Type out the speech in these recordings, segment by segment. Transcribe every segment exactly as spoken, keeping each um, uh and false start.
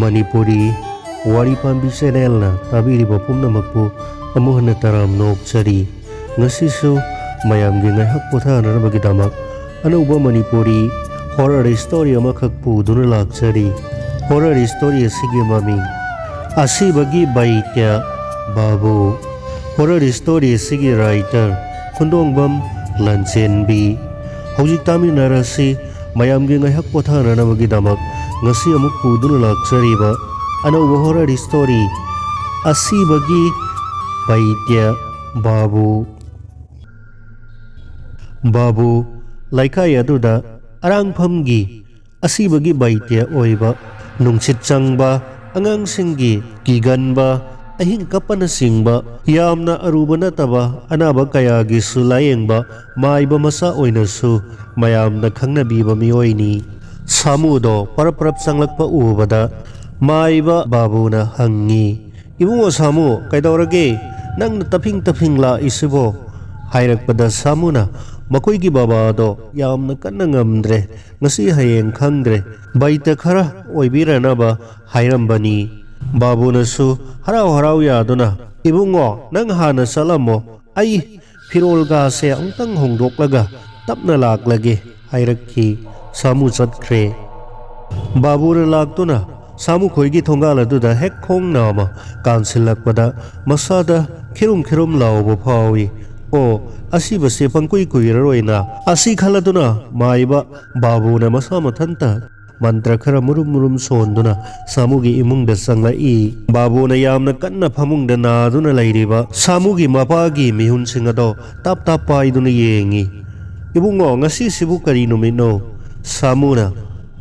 ꯃꯅꯤꯄꯨꯔꯤ ꯋꯥꯔꯤ ꯄꯥꯝꯕꯤ ꯆꯦꯅꯦꯜꯅ ꯇꯥꯕꯤꯔꯤꯕ ꯄꯨꯝꯅꯃꯛꯄꯨ ꯑꯃꯨꯛ ꯍꯟꯅ ꯇꯔꯥꯝꯅ ꯑꯣꯛꯆꯔꯤ꯫ ꯉꯁꯤꯁꯨ ꯃꯌꯥꯝꯒꯤ ꯉꯥꯏꯍꯥꯛ ꯄꯣꯊꯥꯅꯅꯕꯒꯤꯗꯃꯛ ꯑꯅꯧꯕ ꯃꯅꯤꯄꯨꯔꯤ ꯍꯣꯔꯔ ꯁ꯭ꯇꯣꯔꯤ ꯑꯃꯈꯛ ꯄꯨꯗꯨꯅ ꯂꯥꯛꯆꯔꯤ꯫ ꯍꯣꯔꯔ ꯁ꯭ꯇꯣꯔꯤ ꯑꯁꯤꯒꯤ ꯃꯃꯤꯡ ꯑꯁꯤꯕꯒꯤ ꯕꯩꯇ꯭ꯌ ꯕꯥꯕꯨ꯫ ꯍꯣꯔꯔ ꯁ꯭ꯇꯣꯔꯤ ꯑꯁꯤꯒꯤ ꯔꯥꯏꯇꯔ ꯈꯨꯟꯗꯣꯡꯕꯝ ꯂꯟꯆꯦꯟꯕꯤ꯫ ꯍꯧꯖꯤꯛ ꯇꯥꯃꯤꯟꯅꯔꯁꯤ ꯃꯌꯥꯝꯒꯤ ꯉꯥꯏꯍꯥꯛ ꯄꯣꯊꯥꯅꯅꯕꯒꯤꯗꯃꯛ ꯉꯁꯤ ꯑꯃꯨꯛ ꯄꯨꯗꯨꯅ ꯂꯥꯛꯆꯔꯤꯕ ꯑꯅꯧꯕ ꯍꯣꯔꯔ ꯁ꯭ꯇꯣꯔꯤ ꯑꯁꯤꯕꯒꯤ ꯕꯩꯇ꯭ꯌ ꯕꯥꯕꯨ꯫ ꯕꯥꯕꯨ ꯂꯩꯀꯥꯏ ꯑꯗꯨꯗ ꯑꯔꯥꯡꯐꯝꯒꯤ ꯑꯁꯤꯕꯒꯤ ꯕꯩꯇ꯭ꯌ ꯑꯣꯏꯕ, ꯅꯨꯡꯁꯤꯠ ꯆꯪꯕ, ꯑꯉꯥꯡꯁꯤꯡꯒꯤ ꯀꯤꯒꯟꯕ, ꯑꯍꯤꯡ ꯀꯞꯄꯅꯆꯤꯡꯕ ꯌꯥꯝꯅ ꯑꯔꯨꯕ ꯅꯠꯇꯕ ꯑꯅꯥꯕ ꯀꯌꯥꯒꯤꯁꯨ ꯂꯥꯌꯦꯡꯕ ꯃꯥꯏꯕ ꯃꯆꯥ ꯑꯣꯏꯅꯁꯨ ꯃꯌꯥꯝꯅ ꯈꯪꯅꯕꯤꯕ ꯃꯤꯑꯣꯏꯅꯤ꯫ ꯁꯥꯃꯨꯗꯣ ꯄꯔꯞ ꯄꯔꯞ ꯆꯪꯂꯛꯄ ꯎꯕꯗ ꯃꯥꯏꯕ ꯕꯥꯕꯨꯅ ꯍꯪꯉꯤ, "ꯏꯕꯨꯡꯉꯣ ꯁꯥꯃꯨ, ꯀꯩꯗꯧꯔꯒꯦ? ꯅꯪꯅ ꯇꯞꯐꯤꯡ ꯇꯞꯐꯤꯡ ꯂꯥꯛꯏꯁꯤꯕꯣ?" ꯍꯥꯏꯔꯛꯄꯗ ꯁꯥꯃꯨꯅ ꯃꯈꯣꯏꯒꯤ ꯕꯕꯥꯗꯣ ꯌꯥꯝꯅ ꯀꯟꯅ ꯉꯝꯗ꯭ꯔꯦ, ꯉꯁꯤ ꯍꯌꯦꯡ ꯈꯪꯗ꯭ꯔꯦ, ꯕꯩꯇ ꯈꯔ ꯑꯣꯏꯕꯤꯔꯅꯕ ꯍꯥꯏꯔꯝꯕꯅꯤ꯫ ꯕꯥꯕꯨꯅꯁꯨ ꯍꯔꯥꯎ ꯍꯔꯥꯎ ꯌꯥꯗꯨꯅ, "ꯏꯕꯨꯡꯉꯣ, ꯅꯪ ꯍꯥꯟꯅ ꯆꯠꯂꯝꯃꯣ, ꯑꯩ ꯐꯤꯔꯣꯜꯒꯥꯁꯦ ꯑꯃꯨꯛꯇꯪ ꯍꯣꯡꯗꯣꯛꯂꯒ ꯇꯞꯅ ꯂꯥꯛꯂꯒꯦ" ꯍꯥꯏꯔꯛꯈꯤ꯫ ꯁꯥꯃꯨ ꯆꯠꯈ꯭ꯔꯦ꯫ ꯕꯥꯕꯨꯅ ꯂꯥꯛꯇꯨꯅ ꯁꯥꯃꯨ ꯈꯣꯏꯒꯤ ꯊꯣꯡꯒꯥꯜ ꯑꯗꯨꯗ ꯍꯦꯛ ꯈꯣꯡ ꯅꯥꯝꯃ ꯀꯥꯟꯁꯤꯜꯂꯛꯄꯗ ꯃꯁꯥꯗ ꯈꯤꯔꯨꯝ ꯈꯤꯔꯨꯝ ꯂꯥꯎꯕ ꯐꯥꯎꯏ꯫ "ꯑꯣ, ꯑꯁꯤꯕꯁꯦ ꯄꯪꯀꯨꯏ ꯀꯨꯏꯔꯔꯣꯏꯅ" ꯑꯁꯤ ꯈꯜꯂꯗꯨꯅ ꯃꯥꯏꯕ ꯕꯥꯕꯨꯅ ꯃꯁꯥ ꯃꯊꯟꯇ ꯃꯟꯇ꯭ꯔ ꯈꯔ ꯃꯨꯔꯨꯝ ꯃꯨꯔꯨꯝ ꯁꯣꯟꯗꯨꯅ ꯁꯥꯃꯨꯒꯤ ꯏꯃꯨꯡꯗ ꯆꯪꯂꯛꯏ꯫ ꯕꯥꯕꯨꯅ ꯌꯥꯝꯅ ꯀꯟꯅ ꯐꯃꯨꯡꯗ ꯅꯥꯗꯨꯅ ꯂꯩꯔꯤꯕ ꯁꯥꯃꯨꯒꯤ ꯃꯄꯥꯒꯤ ꯃꯤꯍꯨꯟꯁꯤꯡ ꯑꯗꯣ ꯇꯥꯞ ꯇꯥꯞ ꯄꯥꯏꯗꯨꯅ ꯌꯦꯡꯉꯤ꯫ "ꯏꯕꯨꯡꯉꯣ, ꯉꯁꯤꯁꯤꯕꯨ ꯀꯔꯤ ꯅꯨꯃꯤꯠꯅꯣ?" ꯁꯥꯃꯨꯅ,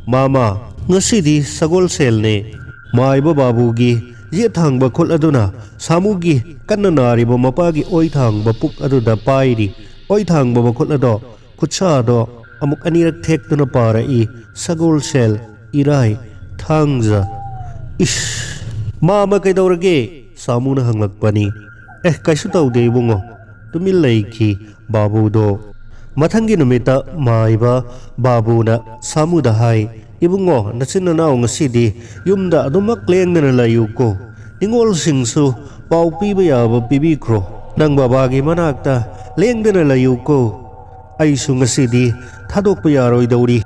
"ꯃꯥꯃ, ꯉꯁꯤꯗꯤ ꯁꯒꯣꯜꯁꯦꯜꯅꯦ꯫" ꯃꯥꯏꯕ ꯕꯥꯕꯨꯒꯤ ꯌꯦꯠ ꯊꯥꯡꯕ ꯈꯨꯠ ꯑꯗꯨꯅ ꯁꯥꯃꯨꯒꯤ ꯀꯟꯅ ꯅꯥꯔꯤꯕ ꯃꯄꯥꯒꯤ ꯑꯣꯏ ꯊꯥꯡꯕ ꯄꯨꯛ ꯑꯗꯨꯗ ꯄꯥꯏꯔꯤ꯫ ꯑꯣꯏ ꯊꯥꯡꯕ ꯃꯈꯨꯠ ꯑꯗꯣ ꯈꯨꯠꯁꯥꯗꯣ ꯑꯃꯨꯛ ꯑꯅꯤꯔꯛ ꯊꯦꯛꯇꯨꯅ ꯄꯥꯔꯛꯏ, "ꯁꯒꯣꯜꯁꯦꯜ, ꯏꯔꯥꯏ, ꯊꯥꯡꯖ꯫" "ꯏꯁ, ꯃꯥꯃ, ꯀꯩꯗꯧꯔꯒꯦ?" ꯁꯥꯃꯨꯅ ꯍꯪꯂꯛꯄꯅꯤ꯫ "ꯑꯦ, ꯀꯩꯁꯨ ꯇꯧꯗꯦ ꯏꯕꯨꯡꯉꯣ꯫" ꯇꯨꯃꯤꯟ ꯂꯩꯈꯤ ꯕꯥꯕꯨꯗꯣ꯫ ꯃꯊꯪꯒꯤ ꯅꯨꯃꯤꯠꯇ ꯃꯥꯏꯕ ꯕꯥꯕꯨꯅ ꯁꯥꯃꯨꯗ ꯍꯥꯏ, "ꯏꯕꯨꯡꯉꯣ, ꯅꯆꯤꯟ ꯅꯅꯥꯎ ꯉꯁꯤꯗꯤ ꯌꯨꯝꯗ ꯑꯗꯨꯃꯛ ꯂꯦꯡꯗꯅ ꯂꯩꯌꯨꯀꯣ꯫ ꯅꯤꯉꯣꯜꯁꯤꯡꯁꯨ ꯄꯥꯎ ꯄꯤꯕ ꯌꯥꯕ ꯄꯤꯕꯤꯈ꯭ꯔꯣ꯫ ꯅꯪ ꯕꯕꯥꯒꯤ ꯃꯅꯥꯛꯇ ꯂꯦꯡꯗꯅ ꯂꯩꯌꯨꯀꯣ꯫ ꯑꯩꯁꯨ ꯉꯁꯤꯗꯤ ꯊꯥꯗꯣꯛꯄ ꯌꯥꯔꯣꯏꯗꯧꯔꯤ"꯫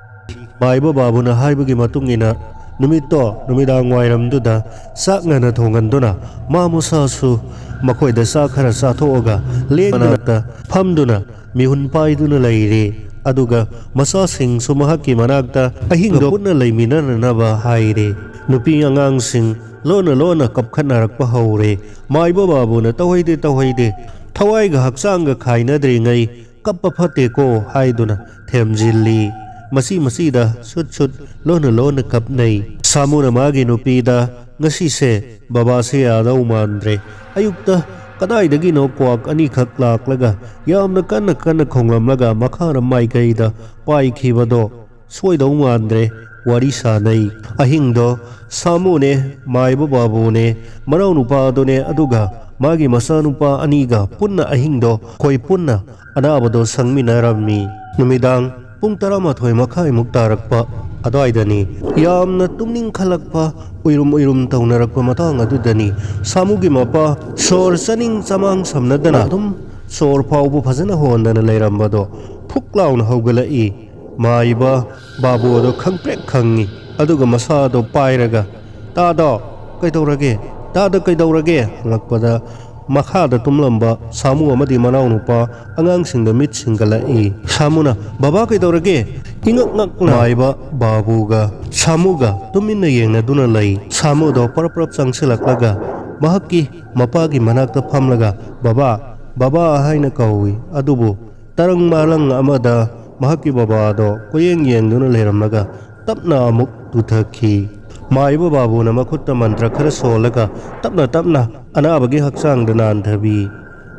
ꯃꯥꯏꯕ ꯕꯥꯕꯨꯅ ꯍꯥꯏꯕꯒꯤ ꯃꯇꯨꯡ ꯏꯟꯅ ꯅꯨꯃꯤꯠꯇꯣ ꯅꯨꯃꯤꯗꯥꯡ ꯋꯥꯏꯔꯝꯗꯨꯗ ꯆꯥꯛ ꯉꯟꯅ ꯊꯣꯡꯍꯟꯗꯨꯅ ꯃꯥ ꯃꯁꯥꯁꯨ ꯃꯈꯣꯏꯗ ꯆꯥꯛ ꯈꯔ ꯆꯥꯊꯣꯛꯑꯒ ꯂꯦꯡꯗꯅ ꯐꯝꯗꯨꯅ ꯃꯤꯍꯨꯟ ꯄꯥꯏꯗꯨꯅ ꯂꯩꯔꯦ꯫ ꯑꯗꯨꯒ ꯃꯆꯥꯁꯤꯡꯁꯨ ꯃꯍꯥꯛꯀꯤ ꯃꯅꯥꯛꯇ ꯑꯍꯤꯡꯗꯣ ꯄꯨꯟꯅ ꯂꯩꯃꯤꯟꯅꯅꯅꯕ ꯍꯥꯏꯔꯦ꯫ ꯅꯨꯄꯤ ꯑꯉꯥꯡꯁꯤꯡ ꯂꯣꯟꯅ ꯂꯣꯟꯅ ꯀꯞꯈꯠꯅꯔꯛꯄ ꯍꯧꯔꯦ꯫ ꯃꯥꯏꯕ ꯕꯥꯕꯨꯅ "ꯇꯧꯍꯩꯗꯦ, ꯇꯧꯍꯩꯗꯦ, ꯊꯋꯥꯏꯒ ꯍꯛꯆꯥꯡꯒ ꯈꯥꯏꯅꯗ꯭ꯔꯤꯉꯩ ꯀꯞꯄ ꯐꯠꯇꯦꯀꯣ" ꯍꯥꯏꯗꯨꯅ ꯊꯦꯝꯖꯤꯜꯂꯤ꯫ ꯃꯆꯤ ꯃꯆꯤꯗ ꯁꯨꯠ ꯁꯨꯠ ꯂꯣꯟꯅ ꯂꯣꯟꯅ ꯀꯞꯅꯩ꯫ ꯁꯥꯃꯨꯅ ꯃꯥꯒꯤ ꯅꯨꯄꯤꯗ "ꯉꯁꯤꯁꯦ ꯕꯕꯥꯁꯦ ꯌꯥꯗꯧ ꯃꯥꯟꯗ꯭ꯔꯦ꯫ ꯑꯌꯨꯛꯇ ꯀꯗꯥꯏꯗꯒꯤꯅꯣ ꯀ꯭ꯋꯥꯛ ꯑꯅꯤꯈꯛ ꯂꯥꯛꯂꯒ ꯌꯥꯝꯅ ꯀꯟꯅ ꯀꯟꯅ ꯈꯣꯡꯂꯝꯂꯒ ꯃꯈꯥꯔꯝ ꯃꯥꯏꯀꯩꯗ ꯄꯥꯏꯈꯤꯕꯗꯣ ꯁꯣꯏꯗꯧ ꯃꯥꯟꯗ꯭ꯔꯦ"꯫ ꯋꯥꯔꯤ ꯁꯥꯅꯩ꯫ ꯑꯍꯤꯡꯗꯣ ꯁꯥꯃꯨꯅꯦ, ꯃꯥꯏꯕ ꯕꯥꯕꯨꯅꯦ, ꯃꯅꯥꯎꯅꯨꯄꯥꯗꯨꯅꯦ, ꯑꯗꯨꯒ ꯃꯥꯒꯤ ꯃꯆꯥꯅꯨꯄꯥ ꯑꯅꯤꯒ ꯄꯨꯟꯅ ꯑꯍꯤꯡꯗꯣ ꯑꯩꯈꯣꯏ ꯄꯨꯟꯅ ꯑꯅꯥꯕꯗꯣ ꯁꯪꯃꯤꯟꯅꯔꯝꯃꯤ꯫ ꯅꯨꯃꯤꯗꯥꯡ ꯄꯨꯡ ꯇꯔꯥꯃꯥꯊꯣꯏ ꯃꯈꯥꯏꯃꯨꯛ ꯇꯥꯔꯛꯄ ꯑꯗꯨꯋꯥꯏꯗꯅꯤ꯫ ꯌꯥꯝꯅ ꯇꯨꯝꯅꯤꯡꯈꯠꯂꯛꯄ, ꯎꯏꯔꯨꯝ ꯎꯏꯔꯨꯝ ꯇꯧꯅꯔꯛꯄ ꯃꯇꯥꯡ ꯑꯗꯨꯗꯅꯤ ꯁꯥꯃꯨꯒꯤ ꯃꯄꯥ ꯁꯣꯔ ꯆꯥꯅꯤꯡ ꯆꯃꯥꯡ ꯁꯝꯅꯗꯅ ꯑꯗꯨꯝ ꯁꯣꯔ ꯐꯥꯎꯕ ꯐꯖꯅ ꯍꯣꯟꯗꯅ ꯂꯩꯔꯝꯕꯗꯣ ꯐꯨꯛ ꯂꯥꯎꯅ ꯍꯧꯒꯠꯂꯛꯏ꯫ ꯃꯥꯏꯕ ꯕꯥꯕꯨ ꯑꯗꯣ ꯈꯪꯄ꯭ꯔꯦꯛ ꯈꯪꯉꯤ꯫ ꯑꯗꯨꯒ ꯃꯁꯥꯗꯣ ꯄꯥꯏꯔꯒ, "ꯇꯥꯗꯣ, ꯀꯩꯗꯧꯔꯒꯦ? ꯇꯥꯗ ꯀꯩꯗꯧꯔꯒꯦ?" ꯍꯪꯂꯛꯄꯗ ꯃꯈꯥꯗ ꯇꯨꯝꯂꯝꯕ ꯁꯥꯃꯨ ꯑꯃꯗꯤ ꯃꯅꯥꯎꯅꯨꯄꯥ ꯑꯉꯥꯡꯁꯤꯡꯗ ꯃꯤꯠ ꯁꯤꯡꯒꯠꯂꯛꯏ꯫ ꯁꯥꯃꯨꯅ, "ꯕꯕꯥ ꯀꯩꯗꯧꯔꯒꯦ?" ꯏꯉꯛ ꯉꯛꯅ ꯃꯥꯏꯕ ꯕꯥꯕꯨꯒ ꯁꯥꯃꯨꯒ ꯇꯨꯃꯤꯟꯅ ꯌꯦꯡꯅꯗꯨꯅ ꯂꯩ꯫ ꯁꯥꯃꯨꯗꯣ ꯄꯔꯞ ꯄꯔꯞ ꯆꯪꯁꯤꯜꯂꯛꯂꯒ ꯃꯍꯥꯛꯀꯤ ꯃꯄꯥꯒꯤ ꯃꯅꯥꯛꯇ ꯐꯝꯂꯒ, "ꯕꯕꯥ, ꯕꯕꯥ" ꯍꯥꯏꯅ ꯀꯧꯏ꯫ ꯑꯗꯨꯕꯨ ꯇꯔꯪ ꯃꯥꯂꯪ ꯑꯃꯗ ꯃꯍꯥꯛꯀꯤ ꯕꯕꯥꯗꯣ ꯀꯣꯏꯌꯦꯡ ꯌꯦꯡꯗꯨꯅ ꯂꯩꯔꯝꯂꯒ ꯇꯞꯅ ꯑꯃꯨꯛ ꯇꯨꯊꯈꯤ꯫ ꯃꯥꯏꯕ ꯕꯥꯕꯨꯅ ꯃꯈꯨꯠꯇ ꯃꯟꯇ꯭ꯔ ꯈꯔ ꯁꯣꯜꯂꯒ ꯇꯞꯅ ꯇꯞꯅ ꯑꯅꯥꯕꯒꯤ ꯍꯛꯆꯥꯡꯗ ꯅꯥꯟꯊꯕꯤ꯫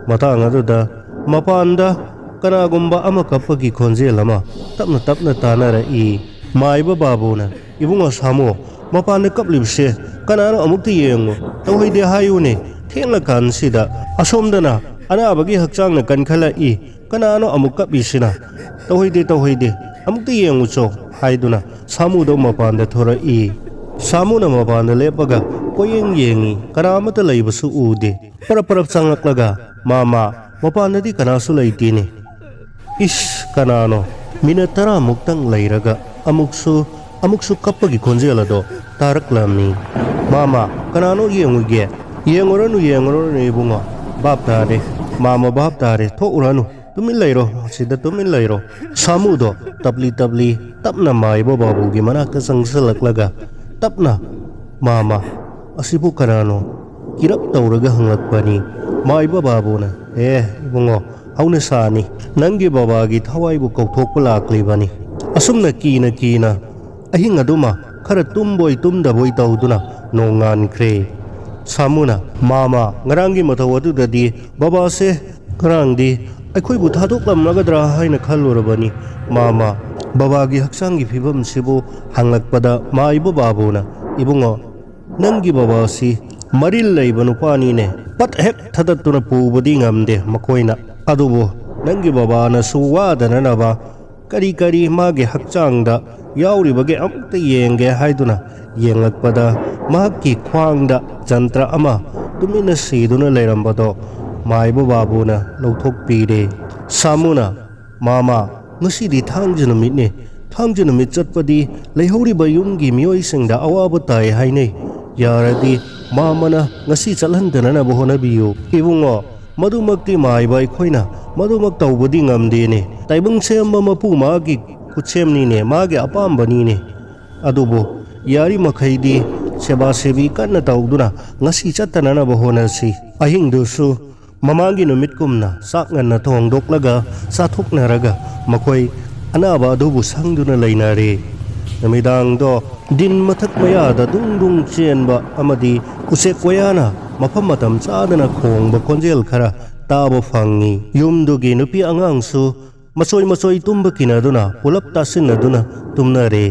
ꯃꯇꯥꯡ ꯑꯗꯨꯗ ꯃꯄꯥꯟꯗ ꯀꯅꯥꯒꯨꯝꯕ ꯑꯃ ꯀꯞꯄꯒꯤ ꯈꯣꯟꯖꯦꯜ ꯑꯃ ꯇꯞꯅ ꯇꯞꯅ ꯇꯥꯅꯔꯛꯏ꯫ ꯃꯥꯏꯕ ꯕꯥꯕꯨꯅ, "ꯏꯕꯨꯡꯉꯣ ꯁꯥꯃꯨ, ꯃꯄꯥꯟꯗ ꯀꯞꯂꯤꯕꯁꯦ ꯀꯅꯥꯅꯣ? ꯑꯃꯨꯛꯇ ꯌꯦꯡꯉꯨ꯫ ꯇꯧꯍꯩꯗꯦ ꯍꯥꯏꯌꯨꯅꯦ꯫ ꯊꯦꯡꯂꯀꯥꯟꯁꯤꯗ ꯑꯁꯣꯝꯗꯅ ꯑꯅꯥꯕꯒꯤ ꯍꯛꯆꯥꯡꯅ ꯀꯟꯈꯠꯂꯛꯏ꯫ ꯀꯅꯥꯅꯣ ꯑꯃꯨꯛ ꯀꯞꯂꯤꯁꯤꯅ? ꯇꯧꯍꯩꯗꯦ, ꯇꯧꯍꯩꯗꯦ꯫ ꯑꯃꯨꯛꯇ ꯌꯦꯡꯉꯨꯆꯣ"꯫ ꯍꯥꯏꯗꯨꯅ ꯁꯥꯃꯨꯗꯣ ꯃꯄꯥꯟꯗ ꯊꯣꯔꯛꯏ꯫ ꯁꯥꯃꯨꯅ ꯃꯄꯥꯟꯗ ꯂꯦꯞꯄꯒ ꯀꯣꯏꯌꯦꯡ ꯌꯦꯡꯉꯤ, ꯀꯅꯥ ꯑꯃꯠꯇ ꯂꯩꯕꯁꯨ ꯎꯗꯦ꯫ ꯄꯔꯞ ꯄꯔꯞ ꯆꯪꯂꯛꯂꯒ, "ꯃꯥꯃ, ꯃꯄꯥꯟꯗꯗꯤ ꯀꯅꯥꯁꯨ ꯂꯩꯇꯦꯅꯦ꯫ ꯏꯁ, ꯀꯅꯥꯅꯣ?" ꯃꯤꯅꯠ ꯇꯔꯥꯃꯨꯛꯇꯪ ꯂꯩꯔꯒ ꯑꯃꯨꯛꯁꯨ, ꯑꯃꯨꯛꯁꯨ ꯀꯞꯄꯒꯤ ꯈꯣꯟꯖꯦꯜ ꯑꯗꯣ ꯇꯥꯔꯛꯂꯝꯃꯤ꯫ "ꯃꯥꯃ, ꯀꯅꯥꯅꯣ ꯌꯦꯡꯉꯨꯒꯦ?" "ꯌꯦꯡꯉꯨꯔꯅꯨ, ꯌꯦꯡꯉꯨꯔꯅꯨ ꯏꯕꯨꯡꯉꯣ, ꯚꯥꯞ ꯇꯥꯔꯦ꯫ ꯃꯥꯃ ꯚꯥꯞ ꯇꯥꯔꯦ, ꯊꯣꯛꯎꯔꯅꯨ, ꯇꯨꯃꯤꯟ ꯂꯩꯔꯣ, ꯁꯤꯗ ꯇꯨꯃꯤꯟ ꯂꯩꯔꯣ꯫" ꯁꯥꯃꯨꯗꯣ ꯇꯞꯂꯤ ꯇꯞꯂꯤ ꯇꯞꯅ ꯃꯥꯏꯕ ꯕꯥꯕꯨꯒꯤ ꯃꯅꯥꯛꯇ ꯆꯪꯁꯤꯜꯂꯛꯂꯒ ꯇꯞꯅ, "ꯃꯥꯃ, ꯑꯁꯤꯕꯨ ꯀꯅꯥꯅꯣ?" ꯀꯤꯔꯞ ꯇꯧꯔꯒ ꯍꯪꯂꯛꯄꯅꯤ꯫ ꯃꯥꯏꯕ ꯕꯥꯕꯨꯅ, "ꯑꯦ ꯏꯕꯨꯡꯉꯣ, ꯍꯧꯅ ꯁꯥꯅꯤ, ꯅꯪꯒꯤ ꯕꯕꯥꯒꯤ ꯊꯋꯥꯏꯕꯨ ꯀꯧꯊꯣꯛꯄ ꯂꯥꯛꯂꯤꯕꯅꯤ꯫" ꯑꯁꯨꯝꯅ ꯀꯤꯅ ꯀꯤꯅ ꯑꯍꯤꯡ ꯑꯗꯨꯃ ꯈꯔ ꯇꯨꯝꯕꯣꯏ ꯇꯨꯝꯗꯕꯣꯏ ꯇꯧꯗꯨꯅ ꯅꯣꯡꯉꯥꯟꯈ꯭ꯔꯦ꯫ ꯁꯥꯃꯨꯅ, "ꯃꯥꯃ, ꯉꯔꯥꯡꯒꯤ ꯃꯊꯧ ꯑꯗꯨꯗꯗꯤ ꯕꯕꯥꯁꯦ ꯉꯔꯥꯡꯗꯤ ꯑꯩꯈꯣꯏꯕꯨ ꯊꯥꯗꯣꯛꯂꯝꯂꯒꯗ꯭ꯔꯥ ꯍꯥꯏꯅ ꯈꯜꯂꯨꯔꯕꯅꯤ꯫ ꯃꯥꯃ, ꯕꯕꯥꯒꯤ ꯍꯛꯆꯥꯡꯒꯤ ꯐꯤꯕꯝꯁꯤꯕꯨ ꯍꯪꯂꯛꯄꯗ ꯃꯥꯏꯕ ꯕꯥꯕꯨꯅ, ꯏꯕꯨꯡꯉꯣ, ꯅꯪꯒꯤ ꯕꯕꯥꯁꯤ ꯃꯔꯤꯜ ꯂꯩꯕ ꯅꯨꯄꯥꯅꯤꯅꯦ꯫ ꯄꯠ ꯍꯦꯛ ꯊꯗꯠꯇꯨꯅ ꯄꯨꯕꯗꯤ ꯉꯝꯗꯦ ꯃꯈꯣꯏꯅ꯫ ꯑꯗꯨꯕꯨ ꯅꯪꯒꯤ ꯕꯕꯥꯅꯁꯨ ꯋꯥꯗꯅꯅꯕ ꯀꯔꯤ ꯀꯔꯤ ꯃꯥꯒꯤ ꯍꯛꯆꯥꯡꯗ ꯌꯥꯎꯔꯤꯕꯒꯦ ꯑꯃꯨꯛꯇ ꯌꯦꯡꯒꯦ" ꯍꯥꯏꯗꯨꯅ ꯌꯦꯡꯂꯛꯄꯗ ꯃꯍꯥꯛꯀꯤ ꯈ꯭ꯋꯥꯡꯗ ꯖꯟꯇ꯭ꯔ ꯑꯃ ꯇꯨꯃꯤꯟꯅ ꯁꯤꯗꯨꯅ ꯂꯩꯔꯝꯕꯗꯣ ꯃꯥꯏꯕ ꯕꯥꯕꯨꯅ ꯂꯧꯊꯣꯛꯄꯤꯔꯦ꯫ ꯁꯥꯃꯨꯅ, "ꯃꯥꯃ, ꯉꯁꯤꯗꯤ ꯊꯥꯡꯖ ꯅꯨꯃꯤꯠꯅꯤ꯫ ꯊꯥꯡꯖ ꯅꯨꯃꯤꯠ ꯆꯠꯄꯗꯤ ꯂꯩꯍꯧꯔꯤꯕ ꯌꯨꯝꯒꯤ ꯃꯤꯑꯣꯏꯁꯤꯡꯗ ꯑꯋꯥꯕ ꯇꯥꯏ ꯍꯥꯏꯅꯩ꯫ ꯌꯥꯔꯗꯤ ꯃꯥꯃꯅ ꯉꯁꯤ ꯆꯠꯍꯟꯗꯅꯅꯕ ꯍꯣꯠꯅꯕꯤꯌꯨ꯫" "ꯏꯕꯨꯡꯉꯣ, ꯃꯗꯨꯃꯛꯇꯤ ꯃꯥꯏꯕ ꯑꯩꯈꯣꯏꯅ ꯃꯗꯨꯃꯛ ꯇꯧꯕꯗꯤ ꯉꯝꯗꯦꯅꯦ꯫ ꯇꯥꯏꯕꯪ ꯁꯦꯝꯕ ꯃꯄꯨ ꯃꯥꯒꯤ ꯈꯨꯠꯁꯦꯝꯅꯤꯅꯦ, ꯃꯥꯒꯤ ꯑꯄꯥꯝꯕꯅꯤꯅꯦ꯫ ꯑꯗꯨꯕꯨ ꯌꯥꯔꯤꯃꯈꯩꯗꯤ ꯁꯦꯕꯥ ꯁꯦꯕꯤ ꯀꯟꯅ ꯇꯧꯗꯨꯅ ꯉꯁꯤ ꯆꯠꯇꯅꯅꯕ ꯍꯣꯠꯅꯁꯤ꯫" ꯑꯍꯤꯡꯗꯨꯁꯨ ꯃꯃꯥꯡꯒꯤ ꯅꯨꯃꯤꯠꯀꯨꯝꯅ ꯆꯥꯛ ꯉꯟꯅ ꯊꯣꯡꯗꯣꯛꯂꯒ ꯆꯥꯊꯣꯛꯅꯔꯒ ꯃꯈꯣꯏ ꯑꯅꯥꯕ ꯑꯗꯨꯕꯨ ꯁꯪꯗꯨꯅ ꯂꯩꯅꯔꯦ꯫ ꯅꯨꯃꯤꯗꯥꯡꯗꯣ ꯗꯤꯟ ꯃꯊꯛ ꯃꯌꯥꯗ ꯗꯨꯡ ꯗꯨꯡ ꯆꯦꯟꯕ ꯑꯃꯗꯤ ꯎꯆꯦꯛ ꯋꯥꯌꯥꯅ ꯃꯐꯝ ꯃꯇꯝ ꯆꯥꯗꯅ ꯈꯣꯡꯕ ꯈꯣꯟꯖꯦꯜ ꯈꯔ ꯇꯥꯕ ꯐꯪꯉꯤ꯫ ꯌꯨꯝꯗꯨꯒꯤ ꯅꯨꯄꯤ ꯑꯉꯥꯡꯁꯨ ꯃꯆꯣꯏ ꯃꯆꯣꯏ ꯇꯨꯝꯕ ꯀꯤꯅꯗꯨꯅ ꯄꯨꯂꯞ ꯇꯥꯁꯤꯟꯅꯗꯨꯅ ꯇꯨꯝꯅꯔꯦ꯫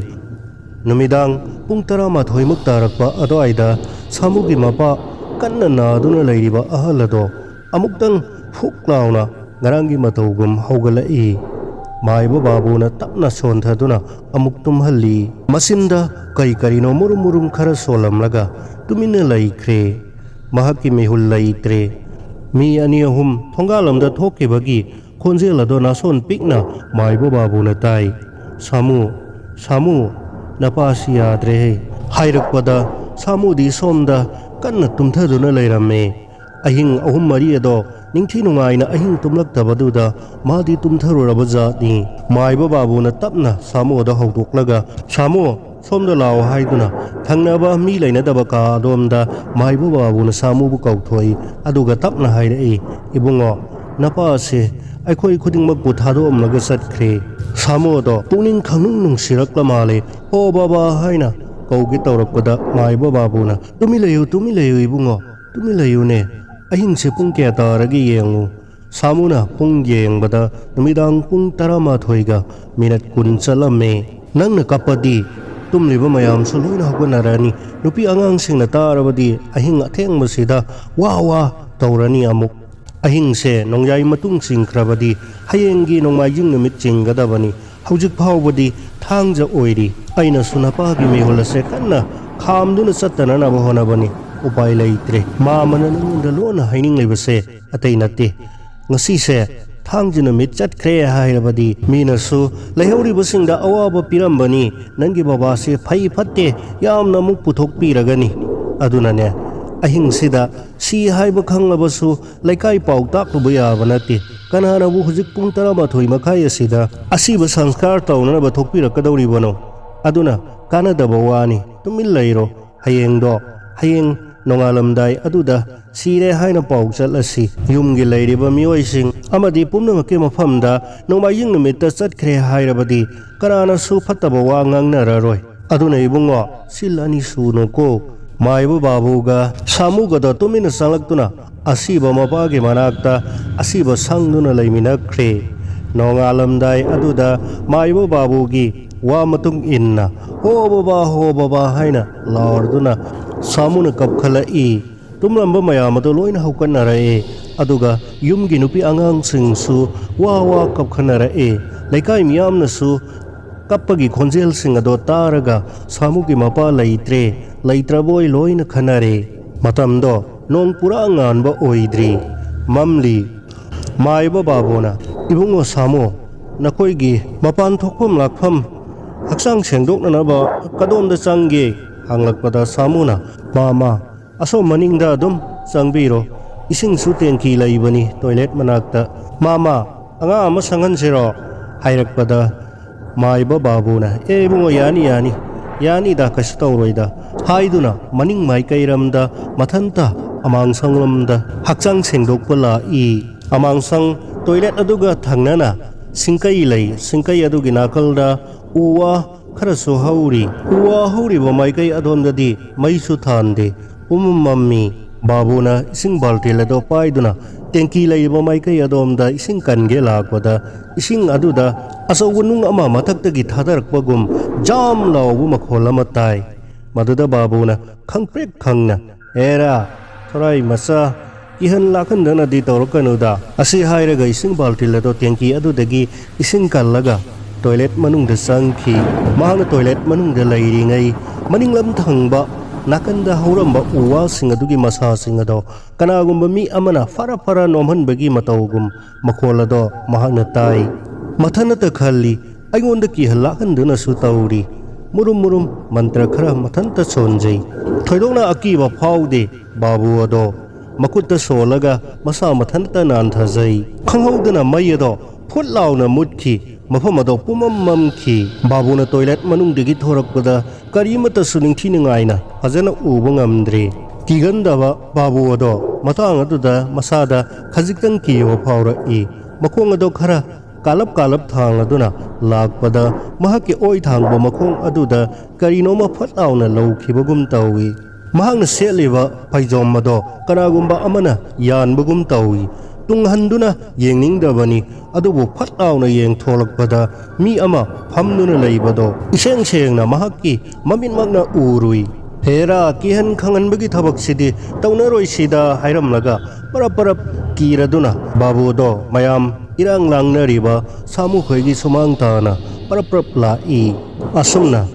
ꯅꯨꯃꯤꯗꯥꯡ ꯄꯨꯡ ꯇꯔꯥꯃꯥꯊꯣꯏꯃꯨꯛ ꯇꯥꯔꯛꯄ ꯑꯗꯨꯋꯥꯏꯗ ꯁꯥꯃꯨꯒꯤ ꯃꯄꯥ ꯀꯟꯅ ꯅꯥꯗꯨꯅ ꯂꯩꯔꯤꯕ ꯑꯍꯜ ꯑꯗꯣ ꯑꯃꯨꯛꯇꯪ ꯐꯨꯛ ꯂꯥꯎꯅ ꯉꯔꯥꯡꯒꯤ ꯃꯇꯧꯒꯨꯝ ꯍꯧꯒꯠꯂꯛꯏ꯫ ꯃꯥꯏꯕ ꯕꯥꯕꯨꯅ ꯇꯞꯅ ꯁꯣꯟꯊꯗꯨꯅ ꯑꯃꯨꯛ ꯇꯨꯝꯍꯜꯂꯤ꯫ ꯃꯆꯤꯟꯗ ꯀꯔꯤ ꯀꯔꯤꯅꯣ ꯃꯨꯔꯨꯝ ꯃꯨꯔꯨꯝ ꯈꯔ ꯁꯣꯜꯂꯝꯂꯒ ꯇꯨꯃꯤꯟꯅ ꯂꯩꯈ꯭ꯔꯦ꯫ ꯃꯍꯥꯛꯀꯤ ꯃꯤꯍꯨꯜ ꯂꯩꯇ꯭ꯔꯦ꯫ ꯃꯤ ꯑꯅꯤ ꯑꯍꯨꯝ ꯊꯣꯡꯒꯥꯜ ꯑꯃꯗ ꯊꯣꯛꯈꯤꯕꯒꯤ ꯈꯣꯟꯖꯦꯜ ꯑꯗꯣ ꯅꯥꯁꯣꯟ ꯄꯤꯛꯅ ꯃꯥꯏꯕ ꯕꯥꯕꯨꯅ ꯇꯥꯏ꯫ "ꯁꯥꯃꯨ, ꯁꯥꯃꯨ, ꯅꯄꯥꯁꯤ ꯌꯥꯗ꯭ꯔꯦꯍꯦ" ꯍꯥꯏꯔꯛꯄꯗ, ꯁꯥꯃꯨꯗꯤ ꯁꯣꯝꯗ ꯀꯟꯅ ꯇꯨꯝꯊꯗꯨꯅ ꯂꯩꯔꯝꯃꯦ꯫ ꯑꯍꯤꯡ ꯑꯍꯨꯝ ꯃꯔꯤ ꯑꯗꯣ ꯅꯤꯡꯊꯤ ꯅꯨꯡꯉꯥꯏꯅ ꯑꯍꯤꯡ ꯇꯨꯝꯂꯛꯇꯕꯗꯨꯗ ꯃꯥꯗꯤ ꯇꯨꯝꯊꯔꯨꯔꯕ ꯖꯥꯠꯅꯤ꯫ ꯃꯥꯏꯕ ꯕꯥꯕꯨꯅ ꯇꯞꯅ ꯁꯥꯃꯨ ꯑꯗꯣ ꯍꯧꯗꯣꯛꯂꯒ, "ꯁꯥꯃꯨ, ꯁꯣꯝꯗ ꯂꯥꯛꯑꯣ" ꯍꯥꯏꯗꯨꯅ ꯊꯪꯅꯕ ꯃꯤ ꯂꯩꯅꯗꯕ ꯀꯥ ꯑꯗꯣꯝꯗ ꯃꯥꯏꯕ ꯕꯥꯕꯨꯅ ꯁꯥꯃꯨꯕꯨ ꯀꯧꯊꯣꯛꯏ꯫ ꯑꯗꯨꯒ ꯇꯞꯅ ꯍꯥꯏꯔꯛꯏ, "ꯏꯕꯨꯡꯉꯣ, ꯅꯄꯥꯁꯦ ꯑꯩꯈꯣꯏ ꯈꯨꯗꯤꯡꯃꯛꯄꯨ ꯊꯥꯗꯣꯛꯑꯝꯂꯒ ꯆꯠꯈ꯭ꯔꯦ"꯫ ꯁꯥꯃꯨ ꯑꯗꯣ ꯄꯨꯛꯅꯤꯡ ꯈꯪꯅꯨꯡ ꯅꯨꯡꯁꯤꯔꯛꯂ ꯃꯥꯜꯂꯦ꯫ "ꯍꯣ ꯕꯥꯕꯥ" ꯍꯥꯏꯅ ꯀꯧꯒꯦ ꯇꯧꯔꯛꯄꯗ ꯃꯥꯏꯕ ꯕꯥꯕꯨꯅ, "ꯇꯨꯃꯤꯟ ꯂꯩꯌꯨ, ꯇꯨꯃꯤꯟ ꯂꯩꯌꯨ ꯏꯕꯨꯡꯉꯣ, ꯇꯨꯃꯤꯟ ꯂꯩꯌꯨꯅꯦ꯫ ꯑꯍꯤꯡꯁꯦ ꯄꯨꯡ ꯀꯌꯥ ꯇꯥꯔꯒꯦ ꯌꯦꯡꯉꯨ"꯫ ꯁꯥꯃꯨꯅ ꯄꯨꯡ ꯌꯦꯡꯕꯗ ꯅꯨꯃꯤꯗꯥꯡ ꯄꯨꯡ ꯇꯔꯥꯃꯥꯊꯣꯏꯒ ꯃꯤꯅꯠ ꯀꯨꯟ ꯆꯠꯂꯝꯃꯦ꯫ "ꯅꯪꯅ ꯀꯞꯄꯗꯤ ꯇꯨꯝꯂꯤꯕ ꯃꯌꯥꯝꯁꯨ ꯂꯣꯏꯅ ꯍꯧꯒꯠꯅꯔꯅꯤ꯫ ꯅꯨꯄꯤ ꯑꯉꯥꯡꯁꯤꯡꯅ ꯇꯥꯔꯕꯗꯤ ꯑꯍꯤꯡ ꯑꯊꯦꯡꯕꯁꯤꯗ ꯋꯥ ꯋꯥ ꯇꯧꯔꯅꯤ ꯑꯃꯨꯛ꯫ ꯑꯍꯤꯡꯁꯦ ꯅꯣꯡꯌꯥꯏ ꯃꯇꯨꯡ ꯆꯤꯡꯈ꯭ꯔꯕꯗꯤ ꯍꯌꯦꯡꯒꯤ ꯅꯣꯡꯃꯥꯏꯖꯤꯡ ꯅꯨꯃꯤꯠ ꯆꯤꯡꯒꯗꯕꯅꯤ꯫ ꯍꯧꯖꯤꯛ ꯐꯥꯎꯕꯗꯤ ꯊꯥꯡꯖ ꯑꯣꯏꯔꯤ꯫ ꯑꯩꯅꯁꯨ ꯅꯄꯥꯒꯤ ꯃꯤꯍꯨꯜ ꯑꯁꯦ ꯀꯟꯅ ꯈꯥꯝꯗꯨꯅ ꯆꯠꯇꯅꯅꯕ ꯍꯣꯠꯅꯕꯅꯤ꯫ ꯎꯄꯥꯏ ꯂꯩꯇ꯭ꯔꯦ꯫ ꯃꯥꯃꯅ ꯅꯉꯣꯟꯗ ꯂꯣꯟꯅ ꯍꯥꯏꯅꯤꯡꯂꯤꯕꯁꯦ ꯑꯇꯩ ꯅꯠꯇꯦ꯫ ꯉꯁꯤꯁꯦ ꯊꯥꯡꯖ ꯅꯨꯃꯤꯠ ꯆꯠꯈ꯭ꯔꯦ ꯍꯥꯏꯔꯕꯗꯤ ꯃꯤꯅꯁꯨ ꯂꯩꯍꯧꯔꯤꯕꯁꯤꯡꯗ ꯑꯋꯥꯕ ꯄꯤꯔꯝꯕꯅꯤ꯫ ꯅꯪꯒꯤ ꯕꯕꯥꯁꯦ ꯐꯩ ꯐꯠꯇꯦ ꯌꯥꯝꯅ ꯑꯃꯨꯛ ꯄꯨꯊꯣꯛꯄꯤꯔꯒꯅꯤ꯫ ꯑꯗꯨꯅꯅꯦ, ꯑꯍꯤꯡꯁꯤꯗ ꯁꯤ ꯍꯥꯏꯕ ꯈꯪꯂꯕꯁꯨ ꯂꯩꯀꯥꯏ ꯄꯥꯎ ꯇꯥꯛꯂꯨꯕ ꯌꯥꯕ ꯅꯠꯇꯦ꯫ ꯀꯅꯥꯅꯕꯨ ꯍꯧꯖꯤꯛ ꯄꯨꯡ ꯇꯔꯥꯃꯥꯊꯣꯏ ꯃꯈꯥꯏ ꯑꯁꯤꯗ ꯑꯁꯤꯕ ꯁꯪꯁꯀꯥꯔ ꯇꯧꯅꯅꯕ ꯊꯣꯛꯄꯤꯔꯛꯀꯗꯧꯔꯤꯕꯅꯣ? ꯑꯗꯨꯅ ꯀꯥꯟꯅꯗꯕ ꯋꯥꯅꯤ꯫ ꯇꯨꯃꯤꯟ ꯂꯩꯔꯣ꯫ ꯍꯌꯦꯡꯗꯣ, ꯍꯌꯦꯡ ꯅꯣꯡꯉꯥꯜꯂꯝꯗꯥꯏ ꯑꯗꯨꯗ ꯁꯤꯔꯦ ꯍꯥꯏꯅ ꯄꯥꯎ ꯆꯠꯂꯁꯤ꯫ ꯌꯨꯝꯒꯤ ꯂꯩꯔꯤꯕ ꯃꯤꯑꯣꯏꯁꯤꯡ ꯑꯃꯗꯤ ꯄꯨꯝꯅꯃꯛꯀꯤ ꯃꯐꯝꯗ ꯅꯣꯡꯃꯥꯏꯖꯤꯡ ꯅꯨꯃꯤꯠꯇ ꯆꯠꯈ꯭ꯔꯦ ꯍꯥꯏꯔꯕꯗꯤ ꯀꯅꯥꯅꯁꯨ ꯐꯠꯇꯕ ꯋꯥ ꯉꯥꯡꯅꯔꯔꯣꯏ꯫ ꯑꯗꯨꯅ ꯏꯕꯨꯡꯉꯣ, ꯁꯤꯜ ꯑꯅꯤ ꯁꯨꯅꯨꯀꯣ꯫ ꯃꯥꯏꯕ ꯕꯥꯕꯨꯒ ꯁꯥꯃꯨꯒꯗꯣ ꯇꯨꯃꯤꯟꯅ ꯆꯪꯂꯛꯇꯨꯅ ꯑꯁꯤꯕ ꯃꯄꯥꯒꯤ ꯃꯅꯥꯛꯇ ꯑꯁꯤꯕ ꯁꯪꯗꯨꯅ ꯂꯩꯃꯤꯟꯅꯈ꯭ꯔꯦ꯫ ꯅꯣꯡꯉꯥꯜꯂꯝꯗꯥꯏ ꯑꯗꯨꯗ ꯃꯥꯏꯕ ꯕꯥꯕꯨꯒꯤ ꯋꯥ ꯃꯇꯨꯡ ꯏꯟꯅ, "ꯍꯣ ꯕꯕꯥ, ꯍꯣ ꯕꯕꯥ" ꯍꯥꯏꯅ ꯂꯥꯎꯔꯗꯨꯅ ꯁꯥꯃꯨꯅ ꯀꯞꯈꯠꯂꯛꯏ꯫ ꯇꯨꯝꯂꯝꯕ ꯃꯌꯥꯝ ꯑꯗꯨ ꯂꯣꯏꯅ ꯍꯧꯒꯠꯅꯔꯛꯑꯦ꯫ ꯑꯗꯨꯒ ꯌꯨꯝꯒꯤ ꯅꯨꯄꯤ ꯑꯉꯥꯡꯁꯤꯡꯁꯨ ꯋꯥ ꯋꯥ ꯀꯞꯈꯠꯅꯔꯛꯑꯦ꯫ ꯂꯩꯀꯥꯏ ꯃꯤꯌꯥꯝꯅꯁꯨ ꯀꯞꯄꯒꯤ ꯈꯣꯟꯖꯦꯜꯁꯤꯡ ꯑꯗꯣ ꯇꯥꯔꯒ ꯁꯥꯃꯨꯒꯤ ꯃꯄꯥ ꯂꯩꯇ꯭ꯔꯦ, ꯂꯩꯇ꯭ꯔꯕꯣꯏ ꯂꯣꯏꯅ ꯈꯟꯅꯔꯦ꯫ ꯃꯇꯝꯗꯣ ꯅꯣꯡ ꯄꯨꯔꯥ ꯉꯥꯟꯕ ꯑꯣꯏꯗ꯭ꯔꯤ, ꯃꯝꯂꯤ꯫ ꯃꯥꯏꯕ ꯕꯥꯕꯨꯅ, "ꯏꯕꯨꯡꯉꯣ ꯁꯥꯃꯨ, ꯅꯈꯣꯏꯒꯤ ꯃꯄꯥꯟ ꯊꯣꯛꯐꯝ ꯂꯥꯛꯐꯝ, ꯍꯛꯆꯥꯡ ꯁꯦꯡꯗꯣꯛꯅꯅꯕ ꯀꯗꯣꯝꯗ ꯆꯪꯒꯦ?" ꯍꯪꯂꯛꯄꯗ ꯁꯥꯃꯨꯅ, "ꯃꯥꯃ, ꯑꯁꯣꯝ ꯃꯅꯤꯡꯗ ꯑꯗꯨꯝ ꯆꯪꯕꯤꯔꯣ, ꯏꯁꯤꯡꯁꯨ ꯇꯦꯡꯀꯤ ꯂꯩꯕꯅꯤ ꯇꯣꯏꯂꯦꯠ ꯃꯅꯥꯛꯇ꯫ ꯃꯥꯃ, ꯑꯉꯥꯡ ꯑꯃ ꯁꯪꯍꯟꯁꯤꯔꯣ?" ꯍꯥꯏꯔꯛꯄꯗ ꯃꯥꯏꯕ ꯕꯥꯕꯨꯅ, "ꯑꯦ ꯏꯕꯨꯡꯉꯣ, ꯌꯥꯅꯤ, ꯌꯥꯅꯤ, ꯌꯥꯅꯤꯗ, ꯀꯩꯁꯨ ꯇꯧꯔꯣꯏꯗ" ꯍꯥꯏꯗꯨꯅ ꯃꯅꯤꯡ ꯃꯥꯏꯀꯩꯔꯝꯗ ꯃꯊꯟꯇ ꯑꯃꯥꯡꯁꯪꯂꯣꯝꯗ ꯍꯛꯆꯥꯡ ꯁꯦꯡꯗꯣꯛꯄ ꯂꯥꯛꯏ꯫ ꯑꯃꯥꯡꯁꯪ ꯇꯣꯏꯂꯦꯠ ꯑꯗꯨꯒ ꯊꯪꯅꯅ ꯁꯤꯡꯀꯩ ꯂꯩ꯫ ꯁꯤꯡꯀꯩ ꯑꯗꯨꯒꯤ ꯅꯥꯀꯜꯗ ꯎ ꯋꯥ ꯈꯔꯁꯨ ꯍꯧꯔꯤ꯫ ꯎ ꯋꯥ ꯍꯧꯔꯤꯕ ꯃꯥꯏꯀꯩ ꯑꯗꯣꯝꯗꯗꯤ ꯃꯩꯁꯨ ꯊꯥꯟꯗꯦ꯫ ꯄꯨꯝꯃꯝ ꯃꯝꯃꯤ꯫ ꯕꯥꯕꯨꯅ ꯏꯁꯤꯡ ꯕꯥꯜꯇꯤꯟ ꯑꯗꯣ ꯄꯥꯏꯗꯨꯅ ꯇꯦꯡꯀꯤ ꯂꯩꯔꯤꯕ ꯃꯥꯏꯀꯩ ꯑꯗꯣꯝꯗ ꯏꯁꯤꯡ ꯀꯟꯒꯦ ꯂꯥꯛꯄꯗ, ꯏꯁꯤꯡ ꯑꯗꯨꯗ ꯑꯆꯧꯕ ꯅꯨꯡ ꯑꯃ ꯃꯊꯛꯇꯒꯤ ꯊꯥꯗꯔꯛꯄꯒꯨꯝ ꯖꯥꯝ ꯂꯥꯎꯕ ꯃꯈꯣꯜ ꯑꯃ ꯇꯥꯏ꯫ ꯃꯗꯨꯗ ꯕꯥꯕꯨꯅ ꯈꯪꯄ꯭ꯔꯦꯛ ꯈꯪꯅ, "ꯑꯦꯔꯥ, ꯊꯣꯔꯥꯏ ꯃꯆꯥ, ꯀꯤꯍꯟ ꯂꯥꯛꯍꯟꯗꯅꯗꯤ ꯇꯧꯔꯛꯀꯅꯨꯗ" ꯑꯁꯤ ꯍꯥꯏꯔꯒ ꯏꯁꯤꯡ ꯕꯥꯜꯇꯤꯟ ꯑꯗꯣ ꯇꯦꯡꯀꯤ ꯑꯗꯨꯗꯒꯤ ꯏꯁꯤꯡ ꯀꯜꯂꯒ ꯇꯣꯏꯂꯦꯠ ꯃꯅꯨꯡꯗ ꯆꯪꯈꯤ꯫ ꯃꯍꯥꯛꯅ ꯇꯣꯏꯂꯦꯠ ꯃꯅꯨꯡꯗ ꯂꯩꯔꯤꯉꯩ ꯃꯅꯤꯡꯂꯝ ꯊꯪꯕ ꯅꯥꯀꯟꯗ ꯍꯧꯔꯝꯕ ꯎ ꯋꯥꯁꯤꯡ ꯑꯗꯨꯒꯤ ꯃꯁꯥꯁꯤꯡ ꯑꯗꯣ ꯀꯅꯥꯒꯨꯝꯕ ꯃꯤ ꯑꯃꯅ ꯐꯔ ꯐꯔ ꯅꯣꯝꯍꯟꯕꯒꯤ ꯃꯇꯧꯒꯨꯝ ꯃꯈꯣꯜ ꯑꯗꯣ ꯃꯍꯥꯛꯅ ꯇꯥꯏ꯫ ꯃꯊꯟꯇ ꯈꯜꯂꯤ, "ꯑꯩꯉꯣꯟꯗ ꯀꯤꯍꯜ ꯂꯥꯛꯍꯟꯗꯨꯅꯁꯨ ꯇꯧꯔꯤ"꯫ ꯃꯨꯔꯨꯝ ꯃꯨꯔꯨꯝ ꯃꯟꯇ꯭ꯔ ꯈꯔ ꯃꯊꯟꯇ ꯁꯣꯟꯖꯩ꯫ ꯊꯣꯏꯗꯣꯛꯅ ꯑꯀꯤꯕ ꯐꯥꯎꯗꯦ꯫ ꯕꯥꯕꯨ ꯑꯗꯣ ꯃꯈꯨꯠꯇ ꯁꯣꯜꯂꯒ ꯃꯁꯥ ꯃꯊꯟꯇ ꯅꯥꯟꯊꯖꯩ꯫ ꯈꯪꯍꯧꯗꯅ ꯃꯩ ꯑꯗꯣ ꯐꯨꯠ ꯂꯥꯎꯅ ꯃꯨꯠꯈꯤ꯫ ꯃꯐꯝ ꯑꯗꯣ ꯄꯨꯝꯃꯝ ꯃꯝꯈꯤ꯫ ꯕꯥꯕꯨꯅ ꯇꯣꯏꯂꯦꯠ ꯃꯅꯨꯡꯗꯒꯤ ꯊꯣꯔꯛꯄꯗ ꯀꯔꯤ ꯑꯃꯠꯇꯁꯨ ꯅꯤꯡꯊꯤꯅꯤꯡꯉꯥꯏꯅ ꯐꯖꯅ ꯎꯕ ꯉꯝꯗ꯭ꯔꯦ꯫ ꯀꯤꯒꯟꯗꯕ ꯕꯥꯕꯨ ꯑꯗꯣ ꯃꯇꯥꯡ ꯑꯗꯨꯗ ꯃꯁꯥꯗ ꯈꯖꯤꯛꯇꯪ ꯀꯤꯕ ꯐꯥꯎꯔꯛꯏ꯫ ꯃꯈꯣꯡ ꯑꯗꯣ ꯈꯔ ꯀꯥꯂꯞ ꯀꯥꯂꯞ ꯊꯥꯡꯂꯗꯨꯅ ꯂꯥꯛꯄꯗ ꯃꯍꯥꯛꯀꯤ ꯑꯣꯏ ꯊꯥꯡꯕ ꯃꯈꯣꯡ ꯑꯗꯨꯗ ꯀꯔꯤꯅꯣꯃ ꯐꯠ ꯂꯥꯎꯅ ꯂꯧꯈꯤꯕꯒꯨꯝ ꯇꯧꯏ꯫ ꯃꯍꯥꯛꯅ ꯁꯦꯠꯂꯤꯕ ꯐꯩꯖꯣꯝ ꯑꯗꯣ ꯀꯅꯥꯒꯨꯝꯕ ꯑꯃꯅ ꯌꯥꯟꯕꯒꯨꯝ ꯇꯧꯏ꯫ ꯇꯨꯡꯍꯟꯗꯨꯅ ꯌꯦꯡꯅꯤꯡꯗꯕꯅꯤ, ꯑꯗꯨꯕꯨ ꯐꯠ ꯂꯥꯎꯅ ꯌꯦꯡꯊꯣꯛꯂꯛꯄꯗ ꯃꯤ ꯑꯃ ꯐꯝꯗꯨꯅ ꯂꯩꯕꯗꯣ ꯏꯁꯦꯡ ꯁꯦꯡꯅ ꯃꯍꯥꯛꯀꯤ ꯃꯃꯤꯠꯃꯛꯅ ꯎꯔꯨꯏ꯫ "ꯍꯦꯔꯥ, ꯀꯤꯍꯟ ꯈꯪꯍꯟꯕꯒꯤ ꯊꯕꯛꯁꯤꯗꯤ ꯇꯧꯅꯔꯣꯏꯁꯤꯗ" ꯍꯥꯏꯔꯝꯂꯒ ꯄꯔꯞ ꯄꯔꯞ ꯀꯤꯔꯗꯨꯅ ꯕꯥꯕꯨꯗꯣ ꯃꯌꯥꯝ ꯏꯔꯥꯡ ꯂꯥꯡꯅꯔꯤꯕ ꯁꯥꯃꯨꯈꯣꯏꯒꯤ ꯁꯨꯃꯥꯡ ꯇꯥꯅ ꯄꯔꯞ ꯄꯔꯞ ꯂꯥꯛꯏ꯫ ꯑꯁꯨꯝꯅ